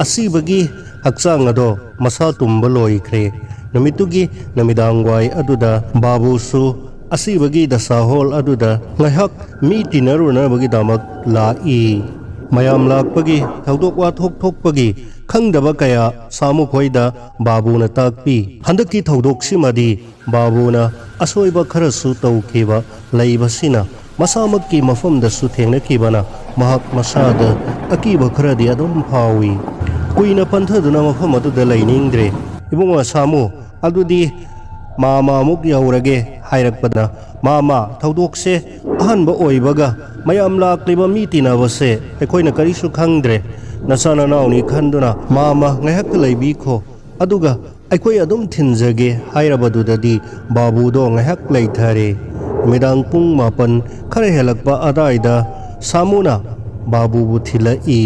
ꯑꯁꯤꯕꯒꯤ ꯍꯛꯆꯥꯡ ꯑꯗꯣ ꯃꯁꯥ ꯇꯨꯝꯕ ꯂꯣꯏꯈ꯭ꯔꯦ꯫ ꯅꯨꯃꯤꯠꯇꯨꯒꯤ ꯅꯨꯃꯤꯗꯥꯡ ꯋꯥꯏ ꯑꯗꯨꯗ ꯕꯥꯕꯨꯁꯨ ꯑꯁꯤꯕꯒꯤ ꯗꯁꯥ ꯍꯣꯜ ꯑꯗꯨꯗ ꯉꯥꯏꯍꯥꯛ ꯃꯤ ꯇꯤꯟꯅꯔꯨꯅꯕꯒꯤꯗꯃꯛ ꯂꯥꯛꯏ꯫ ꯃꯌꯥꯝ ꯂꯥꯛꯄꯒꯤ ꯊꯧꯗꯣꯛ ꯋꯥꯊꯣꯛ ꯊꯣꯛꯄꯒꯤ ꯈꯪꯗꯕ ꯀꯌꯥ ꯁꯥꯃꯨꯈꯣꯏꯗ ꯕꯥꯕꯨꯅ ꯇꯥꯛꯄꯤ꯫ ꯍꯟꯗꯛꯀꯤ ꯊꯧꯗꯣꯛꯁꯤꯃꯗꯤ ꯕꯥꯕꯨꯅ ꯑꯁꯣꯏꯕ ꯈꯔꯁꯨ ꯇꯧꯈꯤꯕ ꯂꯩꯕꯁꯤꯅ ꯃꯁꯥꯃꯛꯀꯤ ꯃꯐꯝꯗꯁꯨ ꯊꯦꯡꯅꯈꯤꯕꯅ ꯃꯍꯥꯛ ꯃꯁꯥꯗ ꯑꯀꯤꯕ ꯈꯔꯗꯤ ꯑꯗꯨꯝ ꯐꯥꯎꯏ꯫ ꯀꯨꯏꯅ ꯄꯟꯊꯗꯨꯅ ꯃꯐꯝ ꯑꯗꯨꯗ ꯂꯩꯅꯤꯡꯗ꯭ꯔꯦ꯫ "ꯏꯕꯨꯡꯉꯣ ꯁꯥꯃꯨ, ꯑꯗꯨꯗꯤ ꯃꯥꯃ ꯑꯃꯨꯛ ꯌꯧꯔꯒꯦ" ꯍꯥꯏꯔꯛꯄꯗ, "ꯃꯥꯃ, ꯊꯧꯗꯣꯛꯁꯦ ꯑꯍꯥꯟꯕ ꯑꯣꯏꯕꯒ ꯃꯌꯥꯝ ꯂꯥꯛꯂꯤꯕ ꯃꯤ ꯇꯤꯟꯅꯕꯁꯦ ꯑꯩꯈꯣꯏꯅ ꯀꯔꯤꯁꯨ ꯈꯪꯗ꯭ꯔꯦ꯫ ꯅꯆꯥ ꯅꯅꯥꯎꯅꯤ ꯈꯟꯗꯨꯅ ꯃꯥꯃ ꯉꯥꯏꯍꯥꯛꯇ ꯂꯩꯕꯤꯈꯣ, ꯑꯗꯨꯒ ꯑꯩꯈꯣꯏ ꯑꯗꯨꯝ ꯊꯤꯟꯖꯒꯦ" ꯍꯥꯏꯔꯕꯗꯨꯗꯗꯤ ꯕꯥꯕꯨꯗꯣ ꯉꯥꯏꯍꯥꯛ ꯂꯩꯊꯔꯦ꯫ ꯅꯨꯃꯤꯗꯥꯡ ꯄꯨꯡ ꯃꯥꯄꯟ ꯈꯔ ꯍꯦꯜꯂꯛꯄ ꯑꯗꯥꯏꯗ ꯁꯥꯃꯨꯅ ꯕꯥꯕꯨꯕꯨ ꯊꯤꯜꯂꯛꯏ꯫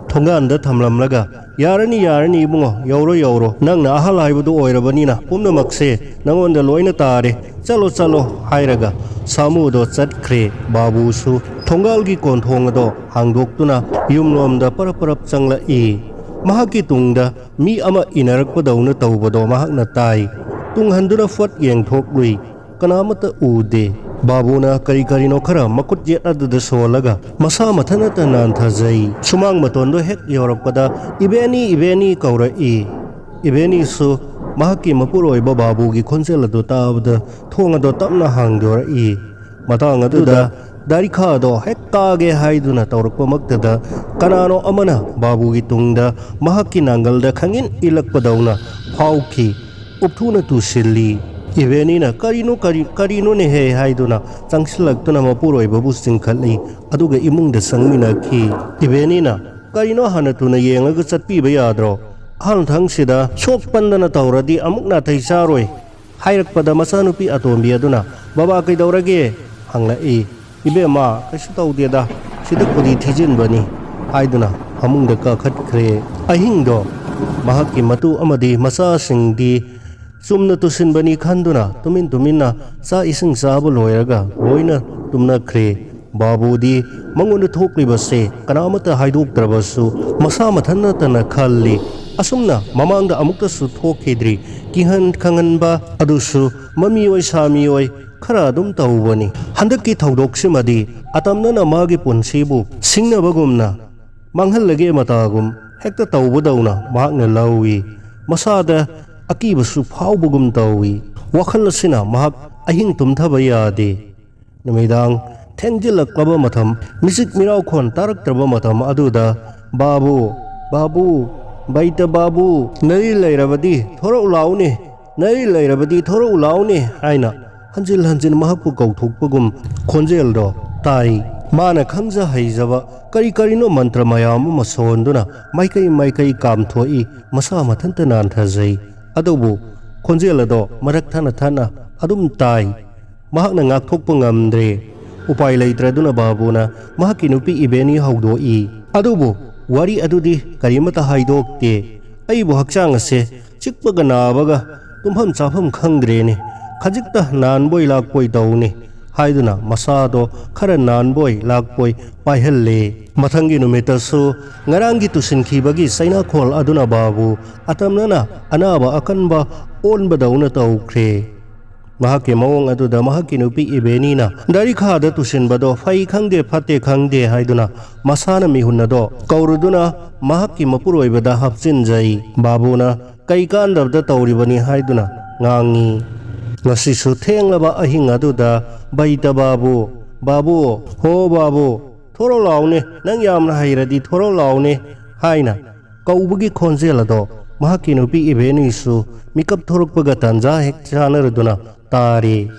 ꯊꯣꯡꯒꯥꯟꯗ ꯊꯝꯂꯝꯂꯒ, "ꯌꯥꯔꯅꯤ, ꯌꯥꯔꯅꯤ ꯏꯕꯨꯡꯉꯣ, ꯌꯧꯔꯣ, ꯌꯧꯔꯣ꯫ ꯅꯪꯅ ꯑꯍꯜ ꯍꯥꯏꯕꯗꯨ ꯑꯣꯏꯔꯕꯅꯤꯅ ꯄꯨꯝꯅꯃꯛꯁꯦ ꯅꯉꯣꯟꯗ ꯂꯣꯏꯅ ꯇꯥꯔꯦ꯫ ꯆꯠꯂꯣ, ꯆꯠꯂꯣ" ꯍꯥꯏꯔꯒ ꯁꯥꯃꯨꯗꯣ ꯆꯠꯈ꯭ꯔꯦ꯫ ꯕꯥꯕꯨꯁꯨ ꯊꯣꯡꯒꯥꯜꯒꯤ ꯀꯣꯟꯊꯣꯡ ꯑꯗꯣ ꯍꯥꯡꯗꯣꯛꯇꯨꯅ ꯌꯨꯝꯂꯣꯝꯗ ꯄꯔꯞ ꯄꯔꯞ ꯆꯪꯂꯛꯏ꯫ ꯃꯍꯥꯛꯀꯤ ꯇꯨꯡꯗ ꯃꯤ ꯑꯃ ꯏꯟꯅꯔꯛꯄꯗꯧꯅ ꯇꯧꯕꯗꯣ ꯃꯍꯥꯛꯅ ꯇꯥꯏ꯫ ꯇꯨꯡ ꯍꯟꯗꯨꯅ ꯐꯠ ꯌꯦꯡꯊꯣꯛꯂꯨꯏ꯫ ꯀꯅꯥ ꯑꯃꯠꯇ ꯎꯗꯦ꯫ ꯕꯥꯕꯨꯅ ꯀꯔꯤ ꯀꯔꯤꯅꯣ ꯈꯔ ꯃꯈꯨꯠ ꯌꯦꯠ ꯑꯗꯨꯗ ꯁꯣꯜꯂꯒ ꯃꯁꯥ ꯃꯊꯟꯇ ꯅꯥꯟꯊꯖꯩ꯫ ꯁꯨꯃꯥꯡ ꯃꯇꯣꯟꯗꯣ ꯍꯦꯛ ꯌꯧꯔꯛꯄꯗ, "ꯏꯕꯦꯅꯤ, ꯏꯕꯦꯅꯤ" ꯀꯧꯔꯛꯏ꯫ ꯏꯕꯦꯅꯤꯁꯨ ꯃꯍꯥꯛꯀꯤ ꯃꯄꯨꯔꯣꯏꯕ ꯕꯥꯕꯨꯒꯤ ꯈꯣꯟꯖꯦꯜ ꯑꯗꯨ ꯇꯥꯕꯗ ꯊꯣꯡ ꯑꯗꯣ ꯇꯞꯅ ꯍꯥꯡꯗꯣꯔꯛꯏ꯫ ꯃꯇꯥꯡ ꯑꯗꯨꯗ ꯗꯥꯔꯤꯈꯥꯗꯣ ꯍꯦꯛ ꯀꯥꯒꯦ ꯍꯥꯏꯗꯨꯅ ꯇꯧꯔꯛꯄꯃꯛꯇꯗ ꯀꯅꯥꯅꯣ ꯑꯃꯅ ꯕꯥꯕꯨꯒꯤ ꯇꯨꯡꯗ ꯃꯍꯥꯛꯀꯤ ꯅꯥꯡꯒꯜꯗ ꯈꯪꯏꯟ ꯏꯜꯂꯛꯄꯗꯧꯅ ꯐꯥꯎꯈꯤ꯫ ꯎꯞꯊꯨꯅ ꯇꯨꯁꯤꯜꯂꯤ꯫ ꯏꯕꯦꯅꯤꯅ "ꯀꯔꯤꯅꯣ, ꯀꯔꯤ, ꯀꯔꯤꯅꯣꯅꯦꯍꯦ?" ꯍꯥꯏꯗꯨꯅ ꯆꯪꯁꯤꯜꯂꯛꯇꯨꯅ ꯃꯄꯨꯔꯣꯏꯕꯕꯨ ꯆꯤꯡꯈꯠꯂꯤ꯫ ꯑꯗꯨꯒ ꯏꯃꯨꯡꯗ ꯆꯪꯃꯤꯟꯅꯈꯤ꯫ ꯏꯕꯦꯅꯤꯅ, "ꯀꯔꯤꯅꯣ ꯍꯥꯟꯅ ꯊꯨꯅ ꯌꯦꯡꯂꯒ ꯆꯠꯄꯤꯕ ꯌꯥꯗ꯭ꯔꯣ? ꯑꯍꯟ ꯊꯪꯁꯤꯗ ꯁꯣꯛ ꯄꯟꯗꯅ ꯇꯧꯔꯗꯤ ꯑꯃꯨꯛ ꯅꯥꯇꯩ ꯆꯥꯔꯣꯏ" ꯍꯥꯏꯔꯛꯄꯗ ꯃꯆꯥꯅꯨꯄꯤ ꯑꯇꯣꯝꯕꯤ ꯑꯗꯨꯅ, "ꯕꯕꯥ, ꯀꯩꯗꯧꯔꯒꯦ?" ꯍꯪꯂꯛꯏ꯫ "ꯏꯕꯦꯝꯃ, ꯀꯩꯁꯨ ꯇꯧꯗꯦꯗ, ꯁꯤꯗ ꯈꯨꯗꯤ ꯊꯤꯖꯤꯟꯕꯅꯤ" ꯍꯥꯏꯗꯨꯅ ꯐꯃꯨꯡꯗ ꯀꯥꯈꯠꯈ꯭ꯔꯦ꯫ ꯑꯍꯤꯡꯗꯣ ꯃꯍꯥꯛꯀꯤ ꯃꯇꯨ ꯑꯃꯗꯤ ꯃꯆꯥꯁꯤꯡꯗꯤ ꯆꯨꯝꯅ ꯇꯨꯁꯤꯟꯕꯅꯤ ꯈꯟꯗꯨꯅ ꯇꯨꯃꯤꯟ ꯇꯨꯃꯤꯟꯅ ꯆꯥꯛ ꯏꯁꯤꯡ ꯆꯥꯕ ꯂꯣꯏꯔꯒ ꯂꯣꯏꯅ ꯇꯨꯝꯅꯈ꯭ꯔꯦ꯫ ꯕꯥꯕꯨꯗꯤ ꯃꯉꯣꯟꯗ ꯊꯣꯛꯂꯤꯕꯁꯦ ꯀꯅꯥꯃꯠꯇ ꯍꯥꯏꯗꯣꯛꯇ꯭ꯔꯕꯁꯨ ꯃꯁꯥ ꯃꯊꯟꯇꯅ ꯈꯜꯂꯤ꯫ ꯑꯁꯨꯝꯅ ꯃꯃꯥꯡꯗ ꯑꯃꯨꯛꯇꯁꯨ ꯊꯣꯛꯈꯤꯗ꯭ꯔꯤ꯫ ꯀꯤꯍꯟ ꯈꯪꯍꯟꯕ ꯑꯗꯨꯁꯨ ꯃꯃꯤꯑꯣꯏ ꯁꯥꯃꯤꯑꯣꯏ ꯈꯔ ꯑꯗꯨꯝ ꯇꯧꯕꯅꯤ꯫ ꯍꯟꯗꯛꯀꯤ ꯊꯧꯗꯣꯛꯁꯤꯃꯗꯤ ꯑꯇꯝꯅꯅ ꯃꯥꯒꯤ ꯄꯨꯟꯁꯤꯕꯨ ꯁꯤꯡꯅꯕꯒꯨꯝꯅ ꯃꯥꯡꯍꯜꯂꯒꯦ ꯃꯇꯥꯒꯨꯝ ꯍꯦꯛꯇ ꯇꯧꯕꯗꯧꯅ ꯃꯍꯥꯛꯅ ꯂꯧꯏ꯫ ꯃꯁꯥꯗ ꯑꯀꯤꯕꯁꯨ ꯐꯥꯎꯕꯒꯨꯝ ꯇꯧꯏ꯫ ꯋꯥꯈꯜ ꯑꯁꯤꯅ ꯃꯍꯥꯛ ꯑꯍꯤꯡ ꯇꯨꯝꯊꯕ ꯌꯥꯗꯦ꯫ ꯅꯨꯃꯤꯗꯥꯡ ꯊꯦꯡꯖꯤꯜꯂꯛꯂꯕ ꯃꯇꯝ, ꯃꯤꯆꯤꯛ ꯃꯤꯔꯥꯎꯈꯣꯟ ꯇꯥꯔꯛꯇ꯭ꯔꯕ ꯃꯇꯝ ꯑꯗꯨꯗ, "ꯕꯥꯕꯨ, ꯕꯥꯕꯨ, ꯕꯩꯇ ꯕꯥꯕꯨ, ꯅꯔꯤ ꯂꯩꯔꯕꯗꯤ ꯊꯣꯔꯛꯎ ꯂꯥꯎꯅꯦ, ꯅꯔꯤ ꯂꯩꯔꯕꯗꯤ ꯊꯣꯔꯛꯎ ꯂꯥꯎꯅꯦ" ꯍꯥꯏꯅ ꯍꯟꯖꯤꯟ ꯍꯟꯖꯤꯟ ꯃꯍꯥꯛꯄꯨ ꯀꯧꯊꯣꯛꯄꯒꯨꯝ ꯈꯣꯟꯖꯦꯜꯗꯣ ꯇꯥꯏ꯫ ꯃꯥꯅ ꯈꯪꯖ ꯍꯩꯖꯕ ꯀꯔꯤ ꯀꯔꯤꯅꯣ ꯃꯟꯇ꯭ꯔ ꯃꯌꯥꯝ ꯑꯃ ꯁꯣꯟꯗꯨꯅ ꯃꯥꯏꯀꯩ ꯃꯥꯏꯀꯩ ꯀꯥꯝꯊꯣꯛꯏ꯫ ꯃꯁꯥ ꯃꯊꯟꯇ ꯅꯥꯟꯊꯖꯩ꯫ ꯑꯗꯨꯕꯨ ꯈꯣꯟꯖꯦꯜ ꯑꯗꯣ ꯃꯔꯛ ꯊꯠꯅ ꯊꯠꯅ ꯑꯗꯨꯝ ꯇꯥꯏ꯫ ꯃꯍꯥꯛꯅ ꯉꯥꯛꯊꯣꯛꯄ ꯉꯝꯗ꯭ꯔꯦ꯫ ꯎꯄꯥꯏ ꯂꯩꯇ꯭ꯔꯗꯨꯅ ꯕꯥꯕꯨꯅ ꯃꯍꯥꯛꯀꯤ ꯅꯨꯄꯤ ꯏꯕꯦꯅꯤ ꯍꯧꯗꯣꯛꯏ꯫ ꯑꯗꯨꯕꯨ ꯋꯥꯔꯤ ꯑꯗꯨꯗꯤ ꯀꯔꯤꯃꯠꯇ ꯍꯥꯏꯗꯣꯛꯇꯦ꯫ "ꯑꯩꯕꯨ ꯍꯛꯆꯥꯡ ꯑꯁꯦ ꯆꯤꯛꯄꯒ ꯅꯥꯕꯒ ꯇꯨꯝꯐꯝ ꯆꯥꯐꯝ ꯈꯪꯗ꯭ꯔꯦꯅꯦ꯫ ꯈꯖꯤꯛꯇ ꯅꯥꯟꯕꯣꯏ ꯂꯥꯛꯄꯣꯏ ꯇꯧꯅꯦ" ꯍꯥꯏꯗꯨꯅ ꯃꯁꯥꯗꯣ ꯈꯔ ꯅꯥꯟꯕꯣꯏ ꯂꯥꯛꯄꯣꯏ ꯄꯥꯏꯍꯜꯂꯦ꯫ ꯃꯊꯪꯒꯤ ꯅꯨꯃꯤꯠꯇꯁꯨ ꯉꯔꯥꯡꯒꯤ ꯇꯨꯁꯤꯟꯈꯤꯕꯒꯤ ꯆꯩꯅꯥꯈꯣꯜ ꯑꯗꯨꯅ ꯕꯥꯕꯨ ꯑꯇꯝꯅꯅ ꯑꯅꯥꯕ ꯑꯀꯟꯕ ꯑꯣꯟꯕꯗꯧꯅ ꯇꯧꯈ꯭ꯔꯦ꯫ ꯃꯍꯥꯛꯀꯤ ꯃꯑꯣꯡ ꯑꯗꯨꯗ ꯃꯍꯥꯛꯀꯤ ꯅꯨꯄꯤ ꯏꯕꯦꯅꯤꯅ ꯗꯥꯏꯔꯤꯈꯥꯗ ꯇꯨꯁꯤꯟꯕꯗꯣ ꯐꯩ ꯈꯪꯗꯦ ꯐꯠꯇꯦ ꯈꯪꯗꯦ ꯍꯥꯏꯗꯨꯅ ꯃꯁꯥꯅ ꯃꯤꯍꯨꯟ ꯑꯗꯣ ꯀꯧꯔꯨꯗꯨꯅ ꯃꯍꯥꯛꯀꯤ ꯃꯄꯨꯔꯣꯏꯕꯗ ꯍꯥꯞꯆꯤꯟꯖꯩ꯫ ꯕꯥꯕꯨꯅ ꯀꯩ ꯀꯥꯟꯗꯕꯗ ꯇꯧꯔꯤꯕꯅꯤ ꯍꯥꯏꯗꯨꯅ ꯉꯥꯡꯉꯤ꯫ ꯉꯁꯤꯁꯨ ꯊꯦꯡꯂꯕ ꯑꯍꯤꯡ ꯑꯗꯨꯗ, "ꯕꯩꯇ ꯕꯥꯕꯨ, ꯕꯥꯕꯨ, ꯍꯣ ꯕꯥꯕꯨ, ꯊꯣꯔꯛ ꯂꯥꯎꯅꯦ, ꯅꯪ ꯌꯥꯝꯅ ꯍꯩꯔꯗꯤ ꯊꯣꯔꯛ ꯂꯥꯎꯅꯦ" ꯍꯥꯏꯅ ꯀꯧꯕꯒꯤ ꯈꯣꯟꯖꯦꯜ ꯑꯗꯣ ꯃꯍꯥꯛꯀꯤ ꯅꯨꯄꯤ ꯏꯕꯦꯅꯤꯁꯨ ꯃꯤꯀꯞ ꯊꯣꯔꯛꯄꯒ ꯇꯥꯟꯖꯥ ꯍꯦꯛ ꯆꯥꯅꯔꯗꯨꯅ ꯇꯥꯔꯤ꯫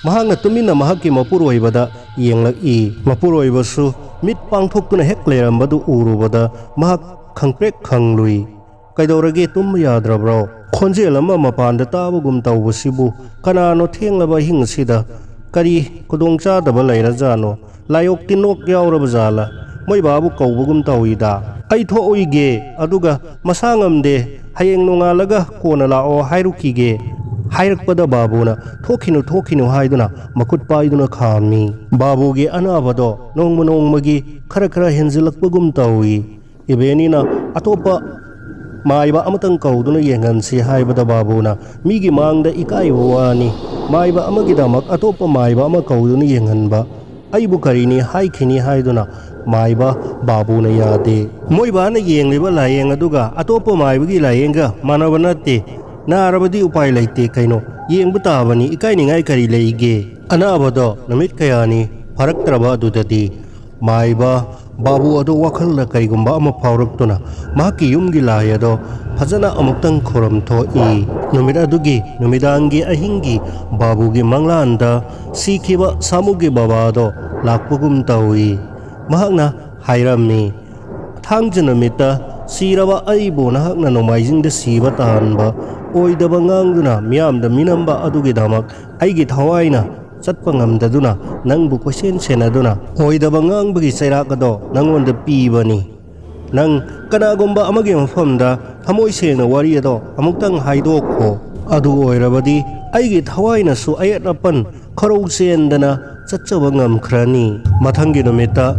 ꯃꯍꯥꯛꯅ ꯇꯨꯃꯤꯟꯅ ꯃꯍꯥꯛꯀꯤ ꯃꯄꯨꯔꯣꯏꯕꯗ ꯌꯦꯡꯂꯛꯏ꯫ ꯃꯄꯨꯔꯣꯏꯕꯁꯨ ꯃꯤꯠ ꯄꯥꯡꯊꯣꯛꯇꯨꯅ ꯍꯦꯛ ꯂꯩꯔꯝꯕꯗꯨ ꯎꯔꯨꯕꯗ ꯃꯍꯥꯛ ꯈꯪꯄ꯭ꯔꯦꯛ ꯈꯪꯂꯨꯏ꯫ "ꯀꯩꯗꯧꯔꯒꯦ, ꯇꯨꯝꯕ ꯌꯥꯗ꯭ꯔꯕ꯭ꯔꯣ? ꯈꯣꯟꯖꯦꯜ ꯑꯃ ꯃꯄꯥꯟꯗ ꯇꯥꯕꯒꯨꯝ ꯇꯧꯕꯁꯤꯕꯨ ꯀꯅꯥꯅꯣ ꯊꯦꯡꯂꯕ ꯑꯍꯤꯡ ꯑꯁꯤꯗ? ꯀꯔꯤ ꯈꯨꯗꯣꯡꯆꯥꯗꯕ ꯂꯩꯔꯖꯥꯠꯅꯣ? ꯂꯥꯏꯑꯣꯛ ꯇꯤꯟꯑꯣꯛ ꯌꯥꯎꯔꯕ ꯖꯥꯠꯂ? ꯃꯣꯏ ꯕꯥꯕꯨ ꯀꯧꯕꯒꯨꯝ ꯇꯧꯏꯗ꯫ ꯑꯩ ꯊꯣꯛꯎꯏꯒꯦ, ꯑꯗꯨꯒ ꯃꯁꯥ ꯉꯝꯗꯦ, "ꯍꯌꯦꯡ ꯅꯣꯡꯉꯥꯜꯂꯒ ꯀꯣꯟꯅ ꯂꯥꯛꯑꯣ ꯍꯥꯏꯔꯨꯈꯤꯒꯦ" ꯍꯥꯏꯔꯛꯄꯗ ꯕꯥꯕꯨꯅ "ꯊꯣꯛꯈꯤꯅꯨ, ꯊꯣꯛꯈꯤꯅꯨ" ꯍꯥꯏꯗꯨꯅ ꯃꯈꯨꯠ ꯄꯥꯏꯗꯨꯅ ꯈꯥꯝꯃꯤ꯫ ꯕꯥꯕꯨꯒꯤ ꯑꯅꯥꯕꯗꯣ ꯅꯣꯡꯃ ꯅꯣꯡꯃꯒꯤ ꯈꯔ ꯈꯔ ꯍꯦꯟꯖꯤꯜꯂꯛꯄꯒꯨꯝ ꯇꯧꯏ꯫ ꯏꯕꯦꯅꯤꯅ ꯑꯇꯣꯞꯄ ꯃꯥꯏꯕ ꯑꯃꯇꯪ ꯀꯧꯗꯨꯅ ꯌꯦꯡꯍꯟꯁꯤ ꯍꯥꯏꯕꯗ ꯕꯥꯕꯨꯅ "ꯃꯤꯒꯤ ꯃꯥꯡꯗ ꯏꯀꯥꯏꯕ ꯋꯥꯅꯤ, ꯃꯥꯏꯕ ꯑꯃꯒꯤꯗꯃꯛ ꯑꯇꯣꯞꯄ ꯃꯥꯏꯕ ꯑꯃ ꯀꯧꯗꯨꯅ ꯌꯦꯡꯍꯟꯕ, ꯑꯩꯕꯨ ꯀꯔꯤꯅꯤ ꯍꯥꯏꯈꯤꯅꯤ" ꯍꯥꯏꯗꯨꯅ ꯃꯥꯏꯕ ꯕꯥꯕꯨꯅ ꯌꯥꯗꯦ꯫ "ꯃꯣꯏꯕꯥꯅ ꯌꯦꯡꯂꯤꯕ ꯂꯥꯏꯌꯦꯡ ꯑꯗꯨꯒ ꯑꯇꯣꯞꯄ ꯃꯥꯏꯕꯒꯤ ꯂꯥꯏꯌꯦꯡꯒ ꯃꯥꯟꯅꯕ ꯅꯠꯇꯦ꯫ ꯅꯥꯔꯕꯗꯤ ꯎꯄꯥꯏ ꯂꯩꯇꯦ ꯀꯩꯅꯣ, ꯌꯦꯡꯕ ꯇꯥꯕꯅꯤ, ꯏꯀꯥꯏꯅꯤꯡꯉꯥꯏ ꯀꯔꯤ ꯂꯩꯒꯦ?" ꯑꯅꯥꯕꯗꯣ ꯅꯨꯃꯤꯠ ꯀꯌꯥꯅꯤ ꯐꯔꯛꯇ꯭ꯔꯕ ꯑꯗꯨꯗꯗꯤ ꯃꯥꯏꯕ ꯕꯥꯕꯨ ꯑꯗꯨ ꯋꯥꯈꯜꯗ ꯀꯔꯤꯒꯨꯝꯕ ꯑꯃ ꯐꯥꯎꯔꯛꯇꯨꯅ ꯃꯍꯥꯛꯀꯤ ꯌꯨꯝꯒꯤ ꯂꯥꯏ ꯑꯗꯣ ꯐꯖꯅ ꯑꯃꯨꯛꯇꯪ ꯈꯨꯔꯨꯝ ꯊꯣꯛꯏ꯫ ꯅꯨꯃꯤꯠ ꯑꯗꯨꯒꯤ ꯅꯨꯃꯤꯗꯥꯡꯒꯤ ꯑꯍꯤꯡꯒꯤ ꯕꯥꯕꯨꯒꯤ ꯃꯪꯂꯥꯟꯗ ꯁꯤꯈꯤꯕ ꯁꯥꯃꯨꯒꯤ ꯕꯕꯥꯗꯣ ꯂꯥꯛꯄꯒꯨꯝ ꯇꯧꯏ꯫ ꯃꯍꯥꯛꯅ ꯍꯥꯏꯔꯝꯃꯤ, "ꯊꯥꯡꯖ ꯅꯨꯃꯤꯠꯇ ꯁꯤꯔꯕ ꯑꯩꯕꯨ ꯅꯍꯥꯛꯅ ꯅꯣꯡꯃꯥꯏꯖꯤꯡꯗ ꯁꯤꯕ ꯇꯥꯍꯟꯕ, ꯑꯣꯏꯗꯕ ꯉꯥꯡꯗꯨꯅ ꯃꯤꯌꯥꯝꯗ ꯃꯤꯅꯝꯕ ꯑꯗꯨꯒꯤꯗꯃꯛ ꯑꯩꯒꯤ ꯊꯋꯥꯏꯅ ꯆꯠꯄ ꯉꯝꯗꯗꯨꯅ ꯅꯪꯕꯨ ꯀꯣꯏꯁꯦꯟ ꯁꯦꯟꯅꯗꯨꯅ ꯑꯣꯏꯗꯕ ꯉꯥꯡꯕꯒꯤ ꯆꯩꯔꯥꯛ ꯑꯗꯣ ꯅꯪꯉꯣꯟꯗ ꯄꯤꯕꯅꯤ꯫ ꯅꯪ ꯀꯅꯥꯒꯨꯝꯕ ꯑꯃꯒꯤ ꯃꯐꯝꯗ ꯊꯃꯣꯏ ꯁꯦꯡꯅ ꯋꯥꯔꯤ ꯑꯗꯣ ꯑꯃꯨꯛꯇꯪ ꯍꯥꯏꯗꯣꯛꯈꯣ꯫ ꯑꯗꯨ ꯑꯣꯏꯔꯕꯗꯤ ꯑꯩꯒꯤ ꯊꯋꯥꯏꯅꯁꯨ ꯑꯌꯦꯠ ꯑꯄꯟ ꯈꯔꯧ ꯆꯦꯟꯗꯅ ꯆꯠꯆꯕ ꯉꯝꯈ꯭ꯔꯅꯤ꯫" ꯃꯊꯪꯒꯤ ꯅꯨꯃꯤꯠꯇ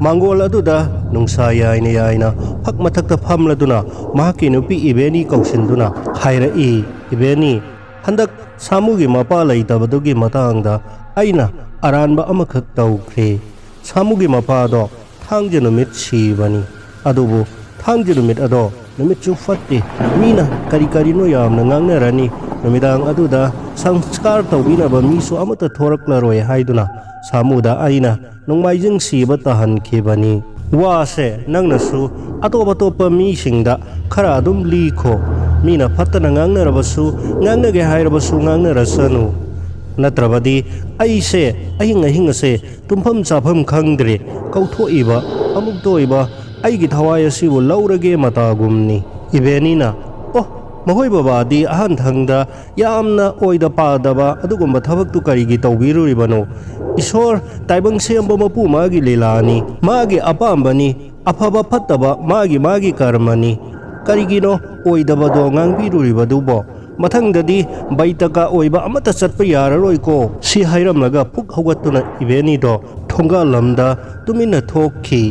ꯃꯥꯡꯒꯣꯜ ꯑꯗꯨꯗ ꯅꯨꯡꯁꯥ ꯌꯥꯏꯅ ꯌꯥꯏꯅ ꯐꯛ ꯃꯊꯛꯇ ꯐꯝꯂꯗꯨꯅ ꯃꯍꯥꯛꯀꯤ ꯅꯨꯄꯤ ꯏꯕꯦꯅꯤ ꯀꯧꯁꯤꯟꯗꯨꯅ ꯍꯥꯏꯔꯛꯏ, "ꯏꯕꯦꯅꯤ, ꯍꯟꯗꯛ ꯁꯥꯃꯨꯒꯤ ꯃꯄꯥ ꯂꯩꯇꯕꯗꯨꯒꯤ ꯃꯇꯥꯡꯗ ꯑꯩꯅ ꯑꯔꯥꯟꯕ ꯑꯃꯈꯛ ꯇꯧꯈ꯭ꯔꯦ꯫ ꯁꯥꯃꯨꯒꯤ ꯃꯄꯥꯗꯣ ꯊꯥꯡꯖ ꯅꯨꯃꯤꯠ ꯁꯤꯕꯅꯤ꯫ ꯑꯗꯨꯕꯨ ꯊꯥꯡꯖ ꯅꯨꯃꯤꯠ ꯑꯗꯣ ꯅꯨꯃꯤꯠꯁꯨ ꯐꯠꯇꯦ꯫ ꯃꯤꯅ ꯀꯔꯤ ꯀꯔꯤꯅꯣ ꯌꯥꯝꯅ ꯉꯥꯡꯅꯔꯅꯤ꯫ ꯅꯨꯃꯤꯗꯥꯡ ꯑꯗꯨꯗ ꯁꯪꯁꯀꯥꯔ ꯇꯧꯕꯤꯅꯕ ꯃꯤꯁꯨ ꯑꯃꯠꯇ ꯊꯣꯔꯛꯂꯔꯣꯏ" ꯍꯥꯏꯗꯨꯅ ꯁꯥꯃꯨꯗ ꯑꯩꯅ ꯅꯣꯡꯃꯥꯏꯖꯤꯡ ꯁꯤꯕ ꯇꯥꯍꯟꯈꯤꯕꯅꯤ꯫ ꯋꯥꯁꯦ ꯅꯪꯅꯁꯨ ꯑꯇꯣꯞ ꯑꯇꯣꯞꯄ ꯃꯤꯁꯤꯡꯗ ꯈꯔ ꯑꯗꯨꯝ ꯂꯤꯈꯣ꯫ ꯃꯤꯅ ꯐꯠꯇꯅ ꯉꯥꯡꯅꯔꯕꯁꯨ, ꯉꯥꯡꯅꯒꯦ ꯍꯥꯏꯔꯕꯁꯨ ꯉꯥꯡꯅꯔꯁꯅꯨ꯫ ꯅꯠꯇ꯭ꯔꯕꯗꯤ ꯑꯩꯁꯦ ꯑꯍꯤꯡ ꯑꯍꯤꯡ ꯑꯁꯦ ꯇꯨꯝꯐꯝ ꯆꯥꯐꯝ ꯈꯪꯗ꯭ꯔꯦ꯫ ꯀꯧꯊꯣꯛꯏꯕ, ꯑꯃꯨꯛ ꯇꯣꯛꯏꯕ, ꯑꯩꯒꯤ ꯊꯋꯥꯏ ꯑꯁꯤꯕꯨ ꯂꯧꯔꯒꯦ ꯃꯇꯥꯒꯨꯝꯅꯤ꯫ ꯏꯕꯦꯅꯤꯅ, "ꯑꯣ, ꯃꯈꯣꯏ ꯕꯕꯥꯗꯤ ꯑꯍꯟ ꯊꯪꯗ ꯌꯥꯝꯅ ꯑꯣꯏꯗ ꯄꯥꯗꯕ ꯑꯗꯨꯒꯨꯝꯕ ꯊꯕꯛꯇꯨ ꯀꯔꯤꯒꯤ ꯇꯧꯕꯤꯔꯨꯔꯤꯕꯅꯣ? ꯏꯁꯣꯔ ꯇꯥꯏꯕꯪ ꯁꯦꯝꯕ ꯃꯄꯨ ꯃꯥꯒꯤ ꯂꯤꯂꯥꯅꯤ, ꯃꯥꯒꯤ ꯑꯄꯥꯝꯕꯅꯤ, ꯑꯐꯕ ꯐꯠꯇꯕ ꯃꯥꯒꯤ ꯃꯥꯒꯤ ꯀꯔꯃꯅꯤ꯫ "ꯀꯔꯤꯒꯤꯅꯣ ꯑꯣꯏꯗꯕꯗꯣ ꯉꯥꯡꯕꯤꯔꯨꯔꯤꯕꯗꯨꯕꯣ? ꯃꯊꯪꯗꯗꯤ ꯕꯩꯇꯀꯥ ꯑꯣꯏꯕ ꯑꯃꯠꯇ ꯆꯠꯄ ꯌꯥꯔꯔꯣꯏꯀꯣ"꯫ ꯁꯤ ꯍꯥꯏꯔꯝꯂꯒ ꯐꯨꯛ ꯍꯧꯒꯠꯇꯨꯅ ꯏꯕꯦꯅꯤꯗꯣ ꯊꯣꯡꯒꯥꯜꯂꯝꯗ ꯇꯨꯃꯤꯟꯅ ꯊꯣꯛꯈꯤ꯫